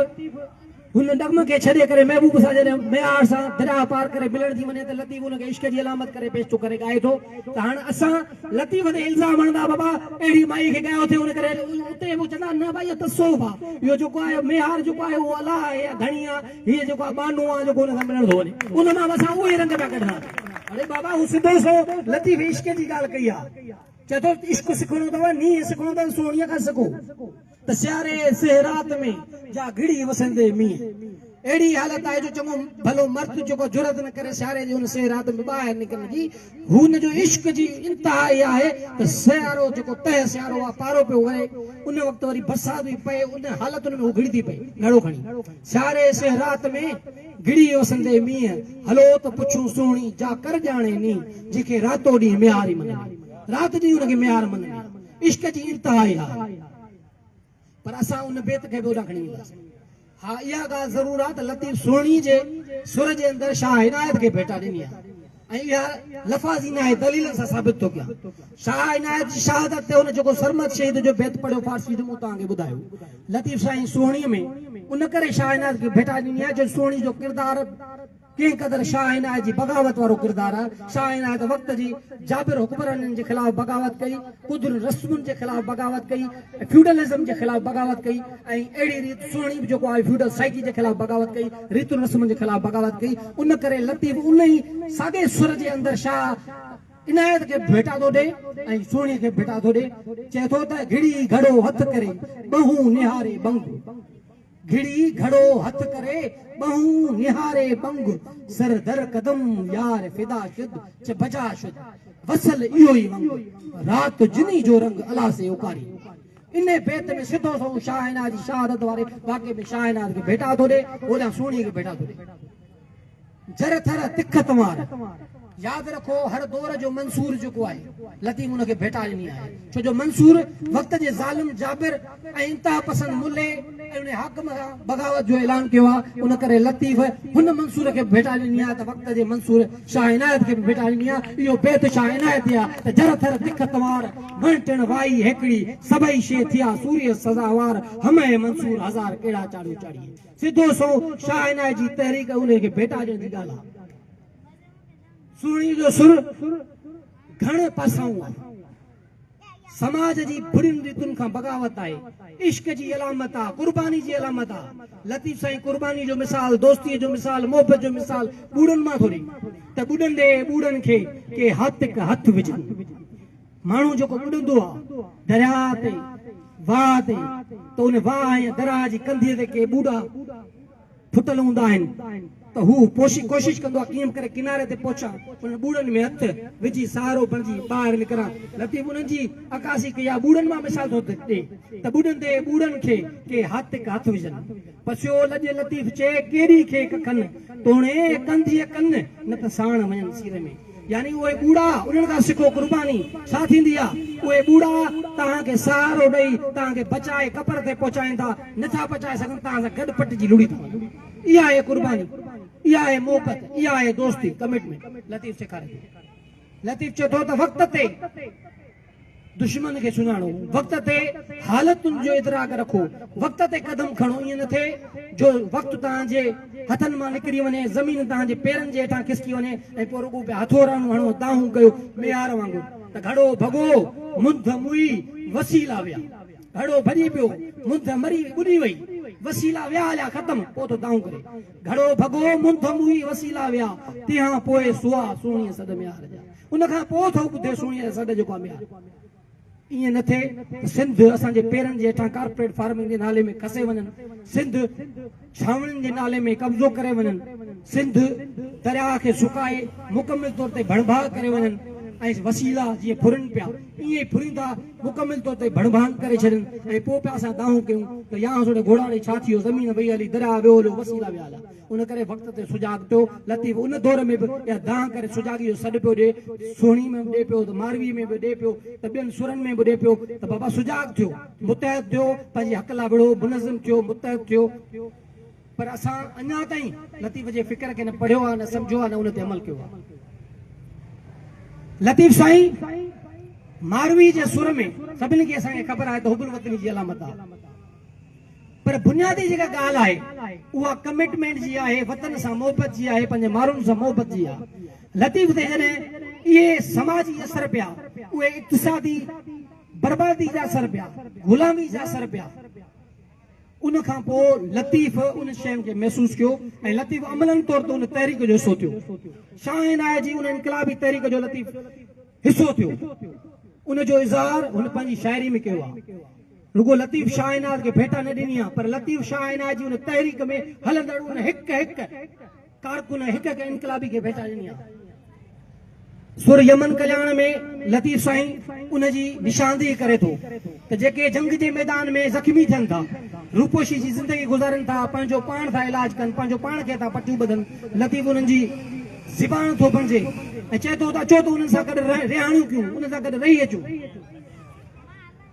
[SPEAKER 2] هن ڏم کي ڇڏي ڪري محبوب سان جڏهن ميهار سان درياهه پار ڪري ملڻ ٿي وڃي ته لطيف ان کي عشق جي علامت ڪري پيش ٿو ڪري ڳائي ٿو ته هاڻ اسان لطيف تي الزام هڻندا بابا اهڙي مائي کي ڳايو اٿئي ان ڪري اتي به چوندا نه ڀائي اهو تصوف آ اهو جيڪو آهي ميهار جيڪو آهي اهو الله آهي يا ڌڻي آ هي جيڪو آ ٻانهو آ جيڪو ان سان ملڻ ٿو وڃي ان مان به اسان اهي رنگ پيا ڪڍندا اڙي بابا هو سڌو سو لطيف عشق جي ڳالهه ڪئي آ چئي ٿو عشق سکڻو اٿو نينهن سکڻو اٿو سهڻيء کان سکو ته سياري سهه رات ۾ جا گهڙي وسندي مينهن. اهڙي حالت آهي جو چڱو ڀلو مرد جيڪو جرئت نه ڪري سياري جي ان سهه رات ۾ ٻاهر نڪرڻ جي، هن جو عشق جي انتها اها آهي ته سيارو جيڪو تهه سيارو آهي پارو پيو وري، ان وقت وري برسات به پئي ان حالتن ۾ هو گهڙي ٿي پئي گهڙو کڻي. سياري سهه رات ۾ گهڙي وسندي مينهن، هلو ته پڇون سهڻي جا ڪر ڄاڻي نينهن، جنهن کي راتو ڏينهن ميهار ئي مڃبي. رات ڏينهن ان کي ميهار مڃبي. عشق جي انتها اها آهي. پر اسان ان بيت کي به اوڏانهن کڻي وينداسين. ها اها ڳالهه ضرور آهي ته لطيف سهڻي جي سر جي اندر شاهه عنايت کي ڀيٽا ڏني آهي ۽ اها لفاظي ناهي دليلن سان ثابت ٿو ڪيان. شاهه عنايت جي شهادت تي هن جيڪو سرمد شهيد جو بيت پڙهيو فارسي جو مون توهان کي ٻڌايو. لطيف سائين سهڻي ۾ ان ڪري شاهه عنايت کي ڀيٽا ڏني آهي جو سهڻي جو ڪردار ڪنهن قدر شاهه عنايت جي بغاوت وارو ڪردار آهي. شاهه عنايت وقت جي جابر حڪمرانن جي خلاف بغاوت ڪئي، ڪڌرين رسمن جي خلاف بغاوت ڪئي ۽ فيوڊلزم جي خلاف بغاوت ڪئي ۽ اهڙي ريت سهڻي به جيڪو آهي فيوڊل سائيڪي جي خلاف بغاوت ڪئي، ريتن رسمن جي خلاف بغاوت ڪئي. ان ڪري لطيف ان ئي ساڳئي سر جي اندر شاهه عنايت کي ڀيٽا ٿو ڏئي ۽ سهڻي کي ڀيٽا ٿو ڏئي. چئي ٿو ته گهڙي گهڙو هٿ ڪري، ٻهون نهاري ٻنگ. گهڙي گهڙو هٿ ڪري، ٻهون نهاري ٻنگ، سر در قدم يار فدا شد چه بجا شد، وصل اهو ئي ونگ، رات جني جو رنگ الا سي اڪاري. انهي بيت ۾ سڌو سنئون شاهه عنايت جي شهادت واري واقعي ۾ شاهه عنايت کي ڀيٽا ٿو ڏي، هوڏانهن سهڻي کي ڀيٽا ٿو ڏي. جر ٿر تک تنوار، ياد رکو هر دور جو منصور جيڪو آهي لطيف ان کي ڀيٽا ڏني آهي ڇو جو منصور وقت جي ظالم جابر ۽ انتها پسند ملي ۽ ان حاڪم سان بغاوت جو اعلان ڪيو آهي ان ڪري لطيف هن منصور کي به ڀيٽا ڏني آهي ته وقت جي منصور شاهه عنايت کي به ڀيٽا ڏني آهي اهو بيت شاهه عنايت تي آهي ته جر ٿر دک تنوار وڻ ٽڻ وائي هيڪڙي سڀئي شيء ٿيا سوريء سزاوار همه منصور هزار ڪهڙا چاڙهيو چاڙهي سڌو سنئون شاهه عنايت جي تحريڪ ان کي ڀيٽا ڏيڻ جي ڳالهه آهي. سهڻي جو سر گهڻ پاسائون آهي. سماج جي برين ريتن کان بغاوت آهي. عشق جي علامت آ، قرباني جي علامت آ. لطيف سائين قرباني جو مثال، دوستيء جو مثال، محبت جو مثال ٻوڙن مان ٿو ڏئي ته ٻڏندي ٻوڙن کي ڪي هاتڪ هٿ وجهن. ماڻهو جيڪو ٻڏندو آ درياهه تي، واهه تي ته ان واهه يا درياهه جي ڪنڌيء تي ڪي ٻوڙا ڦٽل هوندا آهن ته هو ڪوشش ڪندو آهي ڪيئن به ڪري ڪناري تي پهچان، انهن ٻوڙن ۾ هٿ وجهي سهارو بڻجي ٻاهر نڪران. لطيف انهن جي عڪاسي ڪئي آهي، ٻوڙن مان مثال ٿو ڏئي ته ٻڏندي ٻوڙن کي ڪي هاتڪ هٿ وجهن. پسيو لڄ لطيف چئي ڪيڏي کي ڪکن، توڻي ڪنڌيء ڪن، نه ته ساڻ وڃن سير ۾. يعني اهي ٻوڙا انهن کان سکو قرباني ڇا ٿيندي آ اهي ٻوڙا توهان کي سهارو ڏئي توهان کي بچائي قبر تي پهچائين ٿا نٿا پچائي سگهن توهان سان گڏ پٽجي لڙي ٿا وڃن اها آهي قرباني اها آهي محبت اها آهي دوستي ڪمٽمينٽ لطيف سيکاري ٿو لطيف چئي ٿو ته وقت تي دشمن کي سڃاڻو، وقت تي حالتن جو ادراڪ رکو، وقت تي قدم کڻو، ائين نه ٿئي جو وقت توهان جي هٿن مان نڪري وڃي، زمين توهان جي پيرن جي هيٺان کسڪي وڃي ۽ پوء رڳو پيا هٿورانون هڻو، دانهون ڪيو ميهار وانگر ته گهڙو ڀڳو، منڌ موئي، وسيلا ويا. گهڙو ڀڄي پيو، منڌ مري ٻڏي وئي، وسيلا ويا هليا ختم، پوء ٿو دانهون ڪري. گهڙو ڀڳو، منڌ موئي، وسيلا ويا، تنهان پوء سئا، سهڻيء سڏ ميهار جا. ان کان پوء ٿو ٻڌي سهڻيء جا سڏ جيڪو آ ميار. ائين نه ٿئي ته سنڌ اسان جي پيرن جي هيٺان ڪارپوريٽ فارمنگ جي نالي ۾ کسي وڃن، سنڌ ڇانوڻين جي نالي ۾ قبضو ڪري وڃن، سنڌ درياهه کي سڪائي مڪمل طور تي ڀڻڀاڳ ڪري وڃن ۽ وسيلا جيئن ڦرن پيا ائين ئي ڦريندا مڪمل طور تي ڀڻڀانگ ڪري ڇڏين ۽ پوء پيا اسان دانهون ڪيون ته يانهن سوڍي گهوڙا ڙي ڇا ٿي ويو زمين وئي هلي درياهه ويو هليو وسيلا ويا هليا. ان ڪري وقت تي سجاڳ ٿيو. لطيف ان دور ۾ به اها دانهن ڪري سجاڳي جو سڏ پيو ڏئي. سهڻي ۾ به ڏئي پيو ته ماروي ۾ به ڏئي پيو ته ٻين سرن ۾ به ڏئي پيو ته بابا سجاڳ ٿيو، متحد ٿيو، پنهنجي حق لاء وڙهو، منظم ٿيو، متحد ٿيو. پر اسان اڃا تائين لطيف جي فڪر کي نه پڙهيو آهي، نه سمجهيو آهي، نه ان تي عمل ڪيو آهي. لطيف سائين ماروي جي سر ۾ سڀني کي اسان کي خبر آهي ته حب الوطني جي علامت آهي. پر بنيادي جيڪا ڳالهه آهي اها ڪمٽمينٽ جي آهي، وطن سان محبت جي آهي، پنهنجي ماڻهن سان محبت جي آهي. لطيف تي جڏهن اهي سماجي اثر پيا، اهي اقتصادي بربادي جا اثر پيا، غلامي جا اثر پيا، ان کان پوء لطيف انهن شين کي محسوس ڪيو ۽ لطيف عملن طور تي ان تحريڪ جو حصو ٿيو. شاهه عنايت جي ان انقلابي تحريڪ جو لطيف حصو ٿيو. ان جو اظهار هن پنهنجي شاعري ۾ ڪيو آهي. رڳو لطيف شاهه عنايت کي ڀيٽا نه ڏني آ پر لطيف شاهه عنايت جي ان تحريڪ ۾ هلندڙ ان هڪ هڪ ڪارڪن ۽ هڪ هڪ انقلابي کي ڀيٽا ڏني آ. سر يمن ڪلياڻ ۾ لطيف سائين ان جي نشاندهي ڪري ٿو ته جيڪي جنگ جي ميدان ۾ زخمي ٿين ٿا، روپوشي جي زندگي گذارين ٿا، پنهنجو پاڻ ٿا علاج ڪن، پنهنجو پاڻ کي ٿا پٽيون ٻڌن، لطيف انهن جي زبان ٿو بڻجي ۽ چئي ٿو ته اچو ته انهن سان گڏ رهاڻيون ڪيون، انهن سان گڏ رهي اچون.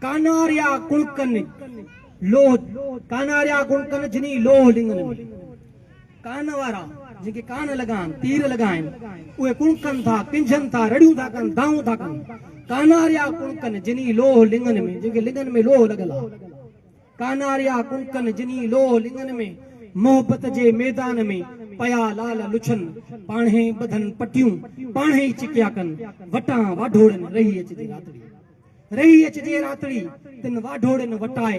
[SPEAKER 2] ڪاناريا ڪڻڪن لوهه ڪاناريا ڪڻڪن جني لوهه لڱن ۾، ڪان وارا جن کي ڪان لڳا آهن، تير لڳا آهن، اهي ڪڻڪن ٿا، ڪنجهن ٿا، رڙيون ٿا ڪن، دانهون ٿا ڪن. ڪاناريا ڪڻڪن جني لوهه لڱن ۾، جن کي لڱن ۾ لوهه لڳل آهي. ڪاناريا ڪڻڪن جني لوهه لڱن ۾، محبت جي ميدان ۾ پيا لال لڇن، پاڻهي ٻڌن پٽيون، پاڻهي ئي چڪيا ڪن، وٽان واڍوڙن رهي اچجي راتڙي. رهي اچجي راتڙي، تن واڍوڙين وٽائي،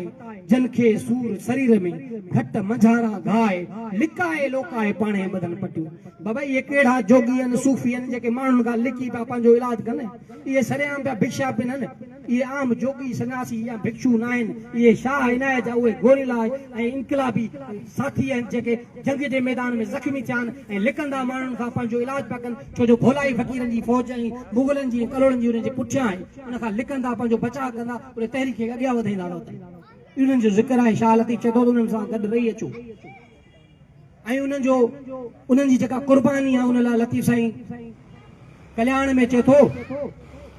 [SPEAKER 2] جن کي سور سرير ۾، گهٽ منجهاران گهائي، لڪائي لوڪائي پاڻهي ٻڌن پٽيون. بابا اهي ڪهڙا جوڳي آهن، صوفي آهن، جيڪي ماڻهن کان لڪي پيا پنهنجو علاج ڪن. اهي سرعام پيا ڀکشا پنن. اهي عام جوڳي، سنياسي يا ڀکشو ناهن. اهي شاهه عنايت جا اهي گوريلا ۽ انقلابي ساٿي آهن، جيڪي جنگ جي ميدان ۾ زخمي ٿيا آهن ۽ لڪندا ماڻهن کان پنهنجو علاج پيا ڪن، ڇو جو ڀولائي فقيرن جي فوج ۽ مغلن جي ۽ ڪلهوڙن جي انهن جي پٺيان آهي. ان کان لڪندا پنهنجو بچاء ڪندا ان تحريڪ کي اڳيان وڌائيندا رهندا. انهن جو ذڪر آهي شاهه لطيف چئي ٿو ته انهن سان گڏ رهي اچو ۽ انهن جو انهن جي جيڪا قرباني آهي ان لاء لطيف سائين ڪلياڻ ۾ چئي ٿو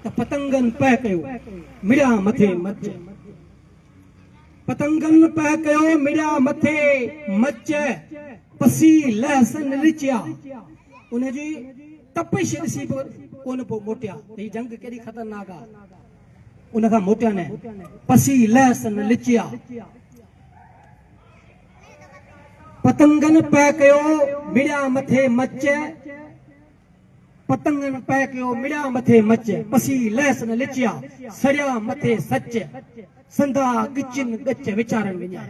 [SPEAKER 2] ته پتنگن پهه ڪيو، مڙيا مٿي مچ. پتنگن پهه ڪيو، مڙيا مٿي مچ، پسي لهسن لچيا. ان جي تپش ڏسي به ڪونه پوء موٽيا ته هي جنگ ڪيڏي خطرناڪ آ. ان کان موٽيا نه، پسي لهسن لچيا. پتنگن پهه ڪيو، مڙيا مٿي مچ. پتنگن پهه ڪيو، مڙيا مٿي مچ. پسي لهس نه لچيا، سڙيا مٿي سچ. سندا ڳچين ڳچ، ويچارن وڃايا.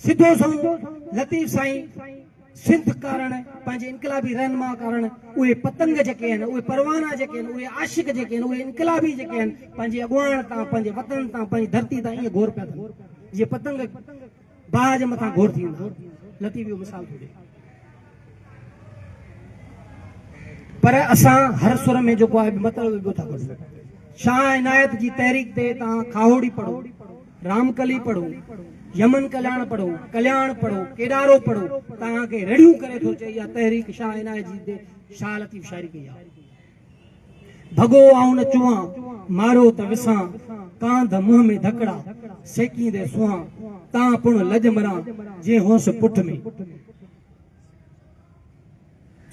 [SPEAKER 2] سڌو سنئون لطيف سائين سنڌ ڪارڻ، پنهنجي انقلابي رهنما ڪارڻ اهي پتنگ جيڪي آهن، اهي پروانا جيڪي آهن، اهي عاشق جيڪي آهن، اهي انقلابي جيڪي آهن، پنهنجي اڳواڻ تان، پنهنجي وطن تان، پنهنجي ڌرتي تان ائين گهور پيا ٿين، جيئن پتنگ باهه جي مٿان گهور ٿيندا آهن. لطيف اهو مثال ٿو ڏئي. پر اسان هر سر ۾ جيڪو آهي مطلب ٻيو ٿا ڪڍون. شاهه عنايت جي تحريڪ تي توهان کاهوڙي پڙهو، رامڪلي پڙهو، يمن ڪلياڻ پڙهو، ڪلياڻ پڙهو، ڪيڏارو پڙهو، توهان کي رڙيون ڪري ٿو چئي اها تحريڪ شاهه عنايت جي تي شاهه لطيف شاعري ڪئي آهي. ڀڳو آئون نه چوان، مارو ته وسان، ڪانڌ منهن ۾ ڌڪڙا، سيڪيندي سونهان، تان پڻ لڄ مران، جي هونس پٺ ۾.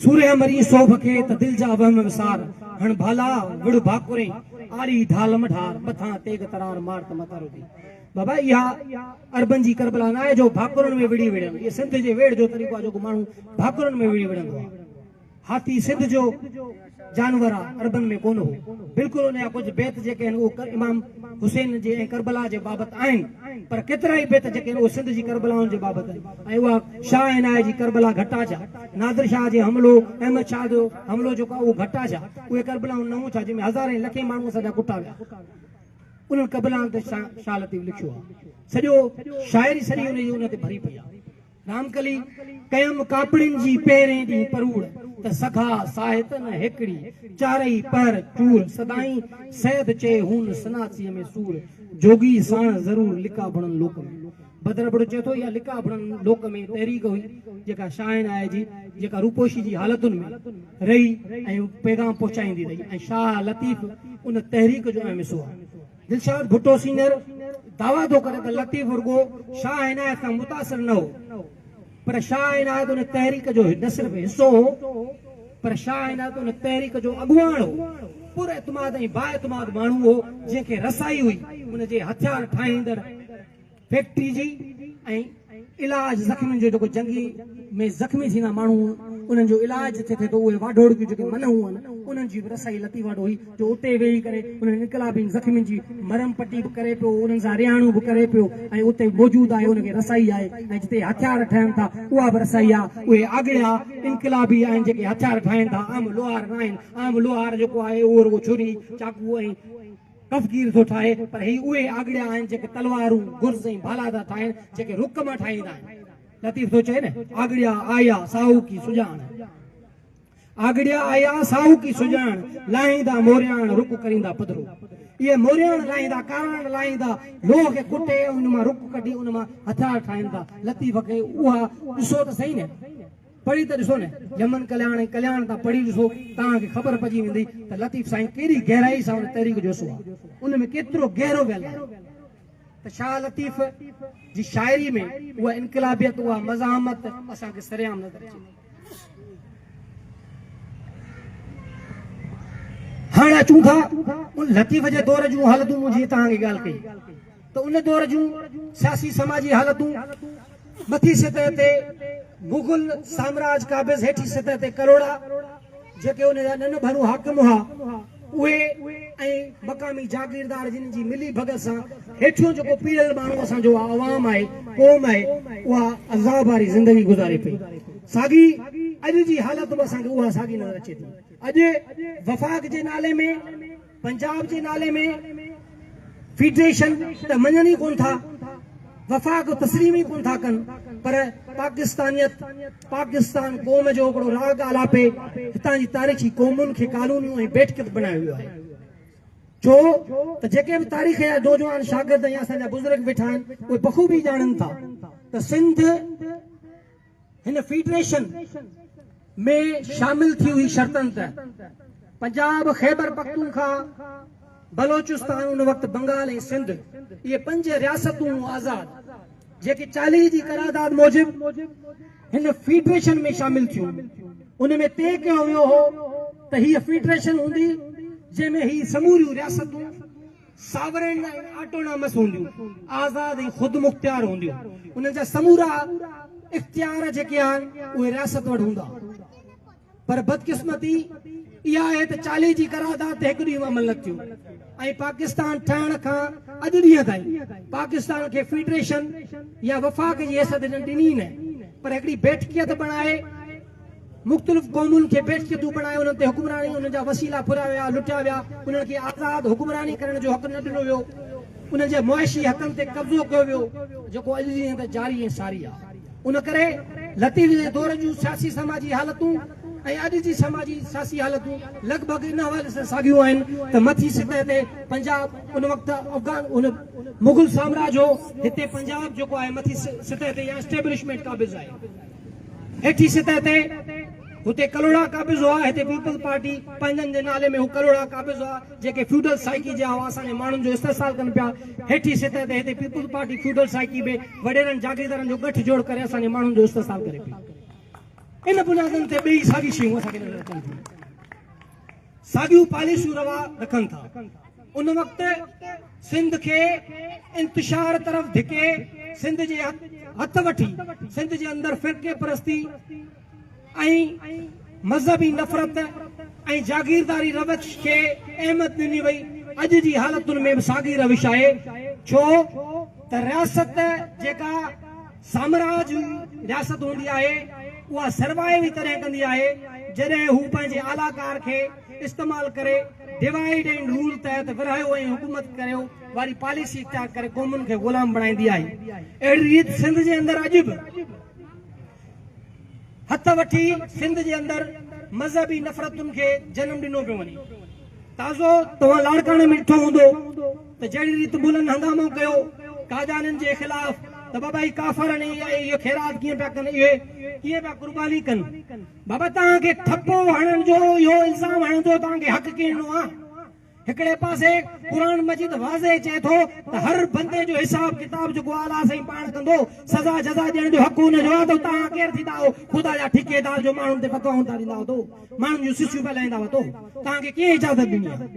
[SPEAKER 2] سورهيه مرين سوڀ کي، ته دل جا وهم وسار، هڻ ڀالا، وڙهه ڀاڪرين، آڙي ڍال م ڍار، مٿان تيغ ترار، مار ته متارو ٿي. بابا اها عربن جي ڪربلا ناهي جو ڀاڪرن ۾ وڙهي وڙهن، اهي سنڌ جي ويڙهه جو طريقو آهي جيڪو ماڻهو ڀاڪرن ۾ وڙهي وڙهندو آهي. هاٿي سنڌ جو جانور آ، عربن ۾ ڪونه هو. بلڪل ان جا ڪجهه بيت جيڪي آهن اهو امام حسين جي ۽ ڪربلا جي بابت آهن پر ڪيترائي بيت جيڪي آهن اهي سنڌ جي ڪربلائن جي بابت آهن ۽ اها شاهه عنايت جي ڪربلا گهٽ آ ڇا؟ نادر شاهه جي حملو، احمد شاهه جو حملو جيڪو آ اهو گهٽ آ ڇا؟ اهي ڪربلائون نه هون ڇا جنهن ۾ هزارين لکين ماڻهو اسان جا ڪٽا ويا. انهن ڪربلائن تي شاهه لطيف لکيو آ. سڄو شاعري سڄي ان جي ان تي ڀري پئي آ. رامڪلي، ڪيم ڪاپڙين جي پهرين ڏينهن پروڙ، ته سگها ساهت نه هيڪڙي، چارئي پهر چور، سدائين سيد چئي هون سناسيء ۾ سور، جوڳي ساڻ ضرور لڪا ڀڻن لوڪ ۾. بدر ابڙو چئي ٿو، اها لڪا ڀڻن لوڪ ۾ تحريڪ هئي، جيڪا شاهن آء جي، جيڪا روپوشي جي حالتن ۾ رهي ۽ پيغام پهچائيندي رهي ۽ شاهه لطيف ان تحريڪ جو اهم حصو آهي. دلشاد ڀٽو سينئر دعويٰ ٿو ڪري ته لطيف رڳو شاهه عنايت کان متاثر نه هو پر شاهه عنايت ان تحريڪ جو نه صرف حصو هو پر شاهه عنايت ان تحريڪ جو اڳواڻ هو، پر اعتماد ۽ بااعتماد ماڻهو هو جنهن کي رسائي هئي ان جي هٿيار ٺاهيندڙ فيڪٽري جي ۽ علاج زخمين جو جيڪو جنگي ۾ زخمي ٿيندا ماڻهو انهن جو علاج جتي ٿئي ٿو اهي واڍوڙڪيون جيڪي منهون آهن انهن جي به رسائي لطيف وٽ هئي جو اتي ويهي ڪري انهن انقلابين زخمين جي مرهم پٽي به ڪري پيو انهن سان رهاڻيون به ڪري پيو ۽ اتي موجود آهي ان کي رسائي آهي ۽ جتي هٿيار ٺهن ٿا اها به رسائي آهي اهي آڳڙيا انقلابي آهن جيڪي هٿيار ٺاهين ٿا عام لوهار نه آهن عام لوهار جيڪو آهي اهو رڳو ڇري چاقو ۽ ڪفگير ٿو ٺاهي، پر هي اهي آڳڙيا آهن جيڪي تلوارون، گرز ۽ ڀالا ٿا ٺاهين، جيڪي رڪ مان ٺاهيندا آهن. لطيف ٿو چئي نه، آڳڙيا آيا ساهوڪي سڄاڻ. آڳڙيا آيا ساهوڪي سڄاڻ، لاهيندا مورياڻ، رڪ ڪريندا پڌرو. اهي مورياڻ لاهيندا، ڪاراڻ لاهيندا، لوهه کي ڪٽي ان مان رڪ ڪڍي ان مان هٿيار ٺاهين ٿا. لطيف کي اها ڏسو ته سهي نه. پڙهي ته ڏسو نه يمن ڪلياڻ ۽ ڪلياڻ تان پڙهي ڏسو توهان کي خبر پئجي ويندي ته لطيف سائين ڪيڏي گهرائي سان ان تحريڪ جو حصو آهي ان ۾ ڪيترو گهرو ويل آهي ته شاهه لطيف جي شاعري ۾ اها انقلابيت اها مزاحمت اسان کي سرعام نظر اچي ٿي. هاڻ اچون ٿا ان لطيف جي دور جون حالتون مون جيئن توهان کي ڳالهه ڪئي ته ان دور جون سياسي سماجي حالتون مٿي سطح تي مغل سامراج قابض هيٺين سطح تي ڪروڙا جيڪي ان جا ننه ڀرو حاڪم هئا اهي ۽ مقامي جاگيردار جن جي ملي ڀڳت سان هيٺيون جيڪو پيڙيل ماڻهو اسان جو عوام آهي قوم آهي اها عذاب واري زندگي گذاري پئي ساڳي اڄ جي حالت به اسان کي اها ساڳي نظر اچي ٿي اڄ وفاق جي نالي ۾ پنجاب جي نالي ۾ فيڊريشن ته مڃن ئي ڪونه ٿا، وفاق تسليم ئي ڪونه ٿا ڪن، پر پاڪستانيت، پاڪستان قوم جو هڪڙو راڳ آلاپي هتان جي تاريخي قومن کي ڪالونيون ۽ بيٺڪيت بڻايو ويو آهي. ڇو ته جيڪي به تاريخ جا نوجوان شاگرد ۽ اسان جا بزرگ ويٺا آهن، اهي بخوبي ڄاڻن ٿا ته سنڌ هن فيڊريشن ۾ شامل ٿي هئي شرطن تحت. پنجاب، خيبر پختونخوا، بلوچستان، ان وقت بنگال ۽ سنڌ، اهي پنج رياستون هيون آزاد، جيڪي 40 جي قرارداد موجب هن فيڊريشن ۾ شامل ٿيون. ان ۾ طئي ڪيو ويو هو ته هيء فيڊريشن هوندي، جنهن ۾ هي سموريون رياستون ساورن ۽ آٽونامس هونديون، آزاد ۽ خودمختيار هونديون، انهن جا سمورا اختيار جيڪي آهن، اهي رياست وٽ هوندا. پر بدقسمتي اها آهي ته 40 جي قرارداد تي هڪ ڏينهن به عمل نه ٿيو ۽ پاڪستان ٺهڻ کان اڄ ڏينهن تائين پاڪستان کي فيڊريشن يا وفاق جي حيثيت هنن ڏني نه، پر هڪڙي بيٺڪيت بڻائي، مختلف قومن کي بيٺڪيتون بڻائي انهن تي حڪمراني، انهن جا وسيلا ڦريا ويا، لٽيا ويا، انهن کي آزاد حڪمراني ڪرڻ جو حق نه ڏنو ويو، انهن جي معاشي حقن تي قبضو ڪيو ويو، جيڪو اڄ ڏينهن تائين جاري ۽ ساري آهي. ان ڪري لطيف جي دور جون سياسي سماجي حالتون ۽ اڄ جي سماجي سياسي حالتون لڳ ڀڳ ان حوالي سان ساڳيون آهن ته مٿي سطح تي پنجاب ان وقت افغان ان مغل سامراج هو، هتي پنجاب جيڪو آهي مٿي سطح تي يا اسٽيبلشمينٽ قابض آهي، هيٺي سطح تي هتي ڪلهوڙا قابض هئا، هتي پيپلز پارٽي پنهنجن جي نالي ۾ هو ڪلهوڙا قابض هئا. جيڪي فيوڊل سائيڪي جا هئا اسان جي ماڻهن جو استحصال ڪن پيا، هيٺين سطح تي هتي پيپلز پارٽي فيوڊل سائيڪي به وڏيرن جاگيردارن جو ڳٺ جوڙ ڪري اسان جي ماڻهن جو استحصال ڪري پئي. ان بنيادن تي ٻئي ساڳي شيون اسان کي نظر اچن ٿيون، ساڳيون پاليسيون روا رکن ٿا. ان وقت سنڌ کي انتشار طرف ڌڪي سنڌ جي هٿ وٺي سنڌ جي اندر فرقي پرستي ۽ مذهبي نفرت ۽ جاگيرداري روش کي اهميت ڏني وئي، اڄ جي حالتن ۾ به ساڳي روش آهي، ڇو ته رياست جيڪا سامراج رياست هوندي آهي اها سروائيو ئي تڏهن ڪندي آهي جڏهن هو پنهنجي اعليٰ ڪار کي استعمال ڪري ڊوائيڊ اينڊ رول تحت ورهايو ۽ حڪومت ڪريو واري پاليسي اختيار ڪري قومن کي غلام بڻائيندي آهي. اهڙي ريت سنڌ جي اندر اڄ به. هٿ وٺي سنڌ جي اندر مذهبي نفرتن کي جنم ڏنو پيو وڃي. تازو توهان لاڙڪاڻي ۾ ڏٺو هوندو ته جهڙي ريت ملن هنگامو ڪيو قاديانين جي خلاف ته بابا هي ڪافر آهن اهي خيرات ڪيئن پيا ڪن اهي ڪيئن پيا قرباني ڪن بابا توهان کي ٺپو هڻڻ جو اهو الزام هڻڻ جو توهان کي حق ڪنهن ڏنو آهي. هڪڙي پاسي قرآن مجيد واضح چئي ٿو ته هر بندي جو حساب ڪتاب جيڪو اعليٰ سائين پاڻ ڪندو، سزا جزا ڏيڻ جو حق ان جو آهي ته توهان ڪير ٿيندا آهيو خدا جا ٺيڪيدار جو ماڻهن تي فتوائون ٿا ڏيندا وتو، ماڻهن جون سسيون پيا لاهيندا وتو، توهان کي ڪنهن اجازت ڏني آهي؟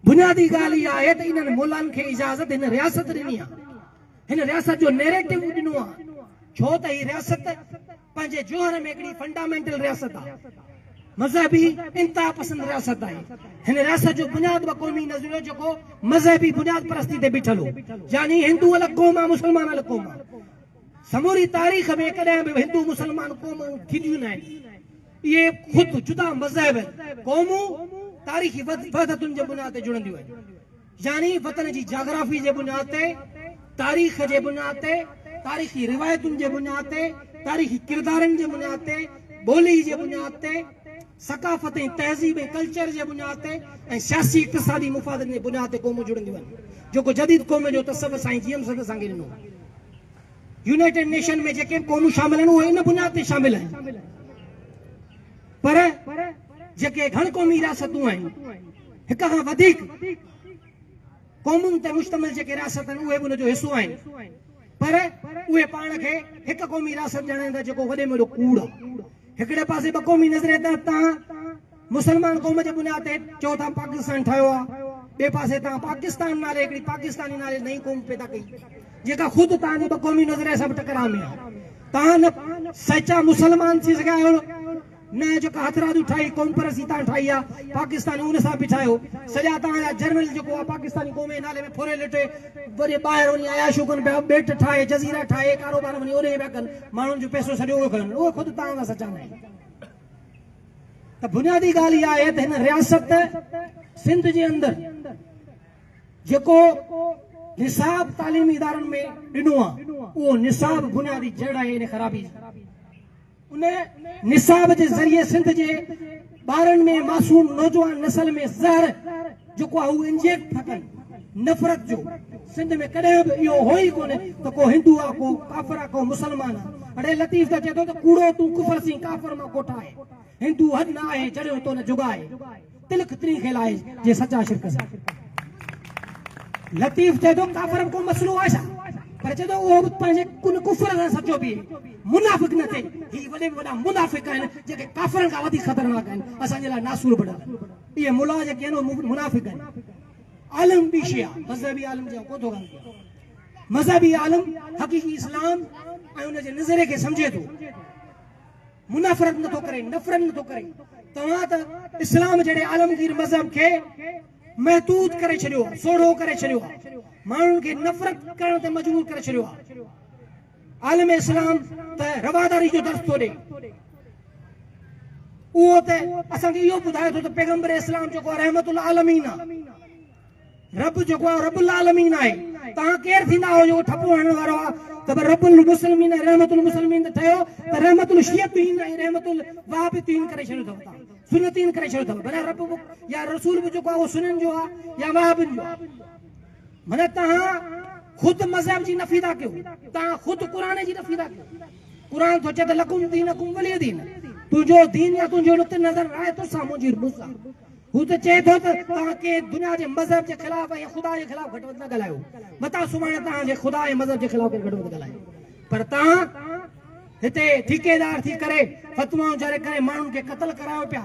[SPEAKER 2] بنيادي ڳالهه اها آهي ته انهن ملان کي اجازت هن رياست ڏني آهي، هن رياست جو نيريٽو ڏنو آهي، ڇو ته هي رياست پنهنجي جوهر ۾ هڪڙي فنڊامينٽل رياست آهي، مذهبي انتها پسند رياست آهي. هن رياست جو بنياد به قومي نظريو جيڪو مذهبي بنياد پرستي تي بيٺل هو، يعني هندو الڳ قوم آهي، مسلمان الڳ قوم آهي. سموري تاريخ ۾ ڪڏهن به هندو مسلمان قومون ٿينديون ناهن. اهي خود جدا مذهب قومون تاريخي وحدتن جي بنياد تي جڙنديون آهن. يعني وطن جي جاگرافي جي بنياد تي، تاريخ جي بنياد تي، تاريخي روايتن جي بنياد تي، تاريخي ڪردارن جي بنياد تي، ٻولي جي بنياد تي، ثقافت ۽ تهذيب ۽ ڪلچر جي بنياد تي ۽ سياسي اقتصادي مفادن جي بنياد تي قومون جڙنديون آهن، جيڪو جديد قومن جو تصور سائين جي ايم سيد اسان کي ڏنو. يونائيٽيڊ نيشن ۾ جيڪي به قومون شامل آهن اهي ان بنياد تي شامل آهن. پر جيڪي گهڻ قومي رياستون آهن، هڪ کان وڌيڪ قومن تي مشتمل جيڪي رياست آهن اهي به ان جو حصو آهن، پر اهي پاڻ کي هڪ قومي رياست ڄاڻائين ٿا جيڪو وڏي ۾ وڏو ڪوڙ آهي. هڪڙي پاسي ٻه قومي نظريي تحت توهان مسلمان قوم جي بنياد تي چئو ٿا پاڪستان ٺاهيو آهي، ٻئي پاسي توهان پاڪستان نالي هڪڙي پاڪستاني نالي نئين قوم پيدا ڪئي جيڪا خود توهان جي ٻه قومي نظريي سان به ٽڪراء ۾ آهي. توهان نه سچا مسلمان ٿي سگهيا آهيو نه جيڪا هٿرادو ٺاهي قوم پرستي توهان ٺاهي آ پاڪستاني ان سان به ٺاهيو. سڄا توهان جا جنرل جيڪو آ پاڪستاني قوم جي نالي ۾ ڦري لٽي وري ٻاهر وڃي عياشيون ڪن پيا، ٻيٽ ٺاهي جزيرا ٺاهي ڪاروبار وڃي اوڏي پيا ڪن، ماڻهن جو پئسو سڄو اهي کڻن، اهي خود توهان کان سچا ناهن. ته بنيادي ڳالهه اها آهي ته هن رياست سنڌ جي اندر جيڪو نصاب تعليمي ادارن ۾ ڏنو آ اهو نصاب بنيادي جڙ آهي ان خرابي جي. ان نصاب جي ذريعي سنڌ جي ٻارن ۾ معصوم نوجوان نسل ۾ زهر جيڪو آهي اهو انجيڪٽ ٿا ڪن نفرت جو. سنڌ ۾ ڪڏهن به اهو هو ئي ڪونهي ته ڪو هندو آ ڪو ڪافر آ ڪو مسلمان آ. اڙي لطيف ته چئي ٿو ته ڪوڙو تون ڪفر سين ڪافر مان ڪوٺاء. هندو حد نه آهي، جڙيو تو نه جڳائي، تلڪ ترين کي لائي، جي سچا شرڪ سين. لطيف چئي ٿو ڪافر به ڪو مسئلو آهي ڇا؟ پر چئي ٿو اهو به پنهنجي ڪن ڪفر سان سچو بيهي، منافق نه ٿئي. هي وڏي ۾ وڏا منافق آهن، جيڪي ڪافرن کان وڌيڪ خطرناڪ آهن، اسان جي لاء ناسور بڻيل آهن. اهي ملا جيڪي آهن اهي منافق آهن. عالم ٻي شيء آهي، مذهبي عالم جي آئون ڪونه ٿو ڳالهه ڪيان. مذهبي عالم حقيقي اسلام ۽ ان جي نظريي کي سمجهي ٿو. منافرت نه ٿو ڪري، نفرت نه ٿو ڪري. توهان ته اسلام جهڙي عالمگير مذهب کي محدود ڪري ڇڏيو آهي، سوڙهو ڪري ڇڏيو آهي، ماڻهن کي نفرت ڪرڻ تي مجبور ڪري ڇڏيو آهي. عالم اسلام ته رواداري جو درس ٿو ڏئي. اهو ته اسان کي اهو ٻڌائي ٿو ته پيغمبر اسلام جيڪو آهي رحمت العالمين آهي. رب جيڪو آهي رب العالمين آهي. توهان ڪير ٿيندا آهيو جيڪو ٺپو هڻڻ وارو آهي ته به رب المسلمين ۽ رحمت المسلمين ته ٺهيو ته رحمت الشيعتين ۽ رحمت الوهابتين ڪري ڇڏيو اٿو توهان سنتين ڪري ڇڏيو اٿو ڀلا رب به يا رسول به جيڪو آهي اهو سنين جو آهي يا وهابين جو آهي معنيٰ توهان خود مذهب جي نفي ٿا ڪيو توهان خود قرآن جي نفي ٿا ڪيو قرآن ٿو چئي ته لڪم دينڪم ولي دين تنهنجو دين يا تنهنجو نقطه نظر راء تو سان منهنجي مون سان هو ته چئي ٿو ته توهان ڪنهن دنيا جي مذهب جي خلاف ۽ خدا جي خلاف گهٽ وڌ نه ڳالهايو، متان سڀاڻي توهان جي خدا ۽ مذهب جي خلاف ڪير گهٽ وڌ ڳالهائي. پر توهان هتي ٺيڪيدار ٿي ڪري فتوائون جاري ڪري ماڻهن کي قتل ڪرايو پيا،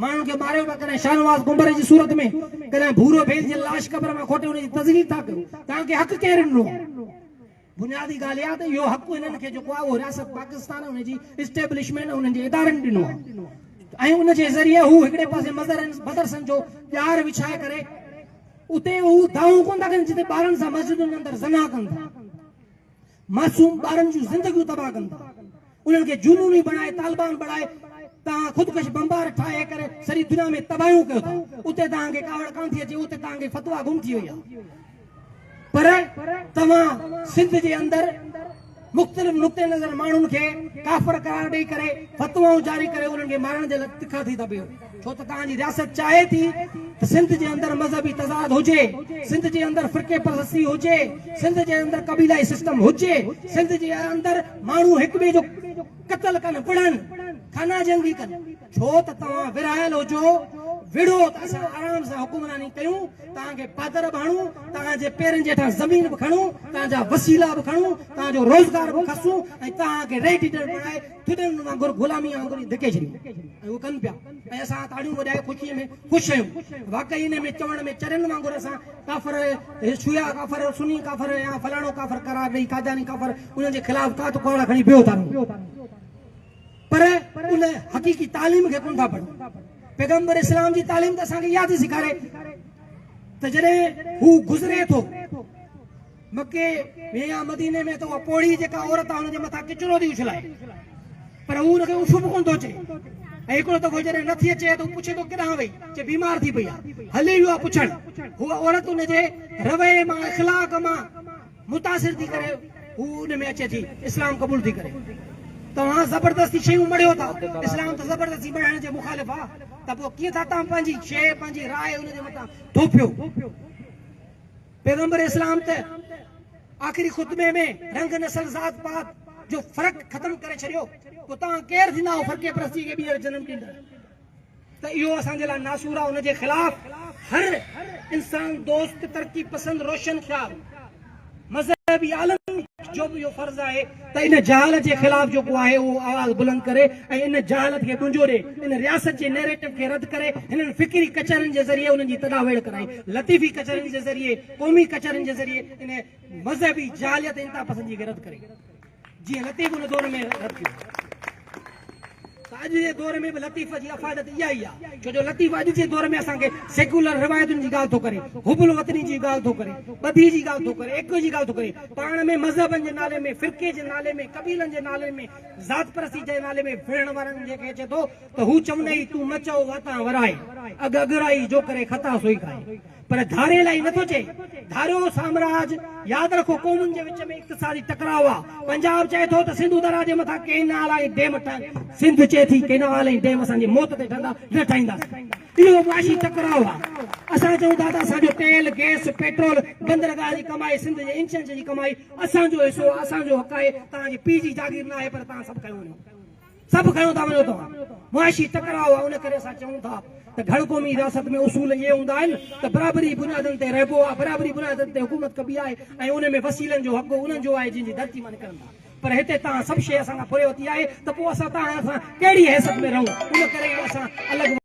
[SPEAKER 2] ماڻهن کي ماريو پيا، ڪڏهن شاهنواز ڪنڀر جي صورت ۾، ڪڏهن ڀورو ڀيل جي لاش قبر مان کوٽي ان جي تذليل ٿا ڪيو. توهان کي حق ڪنهن ڏنو آهي؟ بنيادي ڳالهه اها ته اهو حق انهن کي جيڪو آهي اهو رياست پاڪستان ۽ ان جي اسٽيبلشمينٽ ۽ انهن جي ادارن ڏنو آهي ۽ ان جي ذريعي هو هڪڙي پاسي مدرسن جو ڄار وڇائي ڪري اتي هو دانهون ڪونه ٿا ڪن جتي ٻارن سان مسجدن اندر زنا ڪن ٿا، معصوم ٻارن جون زندگيون تباهه ڪن ٿا، انهن کي جنوني بڻائي طالبان بڻائي توهان خودڪش بمبار ٺاهي ڪري سڄي دنيا ۾ تباهيون ڪيو ٿا، اتي توهان کي ڪاوڙ ڪانه ٿي اچي، اتي توهان کي فتويٰ گم ٿي وئي آهي. پر توهان سنڌ جي اندر مختلف نقطه نظر ماڻهن کي ڪافر قرار ڏئي ڪري فتوائون جاري ڪري انهن کي مارڻ جي لاء تکا ٿي ٿا بيهو، ڇو ته توهان جي رياست چاهي ٿي ته سنڌ جي اندر مذهبي تضاد هجي، سنڌ جي اندر فرقي پرستي هجي، سنڌ جي اندر قبيلائي سسٽم هجي، سنڌ جي اندر ماڻهو هڪ ٻئي جو قتل ڪن، وڙهن، خانه جنگي ڪن، ڇو ته توهان ورهايل هجو، وڙهو ته اسان آرام سان حڪمراني ڪيون، توهان کي پادر به هڻون، توهان جي پيرن جي هيٺان زمين به کڻون، توهان جا وسيلا به کڻون، توهان جو روزگار به کسون ۽ توهان کي ريڊ ايٽر بڻائي ٿڏن وانگر غلاميء وانگر ائين ڌڪي ڇڏيون ۽ اهو ڪن پيا ۽ اسان تاڙيون وڄائي خوشيء ۾ خوش آهيون. واقعي ان ۾ چوڻ ۾ چرين وانگر اسان ڪافر، شيعا ڪافر، سني ڪافر يا فلاڻو ڪافر قرار ڏئي قادياني ڪافر انهن جي خلاف ڪات ڪهاڙا کڻي بيهو ٿا رهون پر ان حقيقي تعليم کي ڪونه ٿا پڙهون. پيغمبر اسلام جي تعليم ته اسان کي اها ٿي سيکاري ته جڏهن هو گذري ٿو مڪي ۾ يا مديني ۾ ته اها پوڙهي جيڪا عورت آهي ان جي مٿان ڪچرو ٿي اڇلائي پر هو ان کي اف به ڪونه ٿو چئي ۽ هڪڙو دفعو جڏهن نٿي اچي ته هو پڇي ٿو ڪيڏانهن وئي چي بيمار ٿي پئي آهي هلي ويو آهي پڇڻ هوء عورت ان جي رويي مان اخلاق مان متاثر ٿي ڪري هو ان ۾ اچي ٿي اسلام قبول ٿي ڪري. توهان زبردستي شيون مڙهيو ٿا، اسلام ته زبردستي مڙهڻ جي مخالف آ ته پوء ڪيئن ٿا توهان پنهنجي شيء پنهنجي راء ان جي مٿان ٿوپيو. پيغمبر اسلام ته آخري خطبي ۾ رنگ نسل ذات پات جو فرق ختم ڪري ڇڏيو پوء توهان ڪير ٿيندا آهيو فرقي پرستي کي ٻيهر جنم ڏيندڙ. ته اهو اسان جي لاء ناسور آهي ان جي خلاف هر انسان دوست ترقي پسند روشن خيال مذهبي عالم جو به اهو فرض آهي ته ان جهالت جي خلاف جيڪو آهي اهو آواز بلند ڪري ۽ ان جهالت کي ڏنجو ڏي ان رياست جي نيريٽو کي رد ڪري هنن فڪري ڪچهرين جي ذريعي انهن جي تڏا ويڙهه ڪرائي لطيفي ڪچهرين جي ذريعي قومي ڪچهرين جي ذريعي ان مذهبي جهاليت ۽ انتها پسندي کي رد ڪري. جيئن لطيف ان دور ۾ رد ٿيو ته اڄ جي دور ۾ به لطيف جي افاديت اها ئي آهي، ڇو جو لطيف اڄ جي دور ۾ اسان کي سيڪيولر روايتن جي ڳالهه ٿو ڪري، حب الوطني جي ڳالهه ٿو ڪري، ٻڌي جي ڳالهه ٿو ڪري، ايڪي جي ڳالهه ٿو ڪري، پاڻ ۾ مذهبن جي نالي ۾، فرقي جي نالي ۾، قبيلن جي نالي ۾، ذات پرستي جي نالي ۾ وڙهڻ وارن جي کي چئي ٿو ته هو چونئي تون م چئو واتان ورائي، اڳ اڳرائي جو ڪري خطا سوئي کائي. پر ڌاري لاء نٿو چئي. ڌاريو سامراج، ياد رکو قومن جي وچ ۾ اقتصادي ٽڪراء آ. پنجاب چئي ٿو ته سنڌو درياء جي مٿان ڪينال ۽ ڊيم ٺاهن. سنڌ چئي ٿي ڪينال ۽ ڊيم اسان جي موت تي ٺهندا، نه ٺاهينداسين. اهو معاشي ٽڪراء آ. اسان چئون ٿا ته اسان جو تيل، گئس، پيٽرول، بندرگاهه جي ڪمائي، سنڌ جي انچ انچ جي ڪمائي اسان جو حصو آ، اسان جو حق آهي. توهان جي پيء جي جاگير ناهي پر توهان سڀ کنيو وڃو. سڀ کنيو ٿا وڃو توهان. معاشي ٽڪراء آهي ان ڪري اسان چئون ٿا ته گهڻ قومي رياست ۾ اصول اهي هوندا آهن ته برابري بنيادن تي رهبو آهي، برابري بنيادن تي حڪومت ڪبي آهي ۽ ان ۾ وسيلن جو حق انهن جو آهي جن جي ڌرتي مان نڪرن ٿا. پر هتي توهان سڀ شيء اسان کان ڦري ورتي آهي ته پوء اسان توهان سان ڪهڙي حيثيت ۾ رهون؟ ان ڪري ئي اسان الڳ.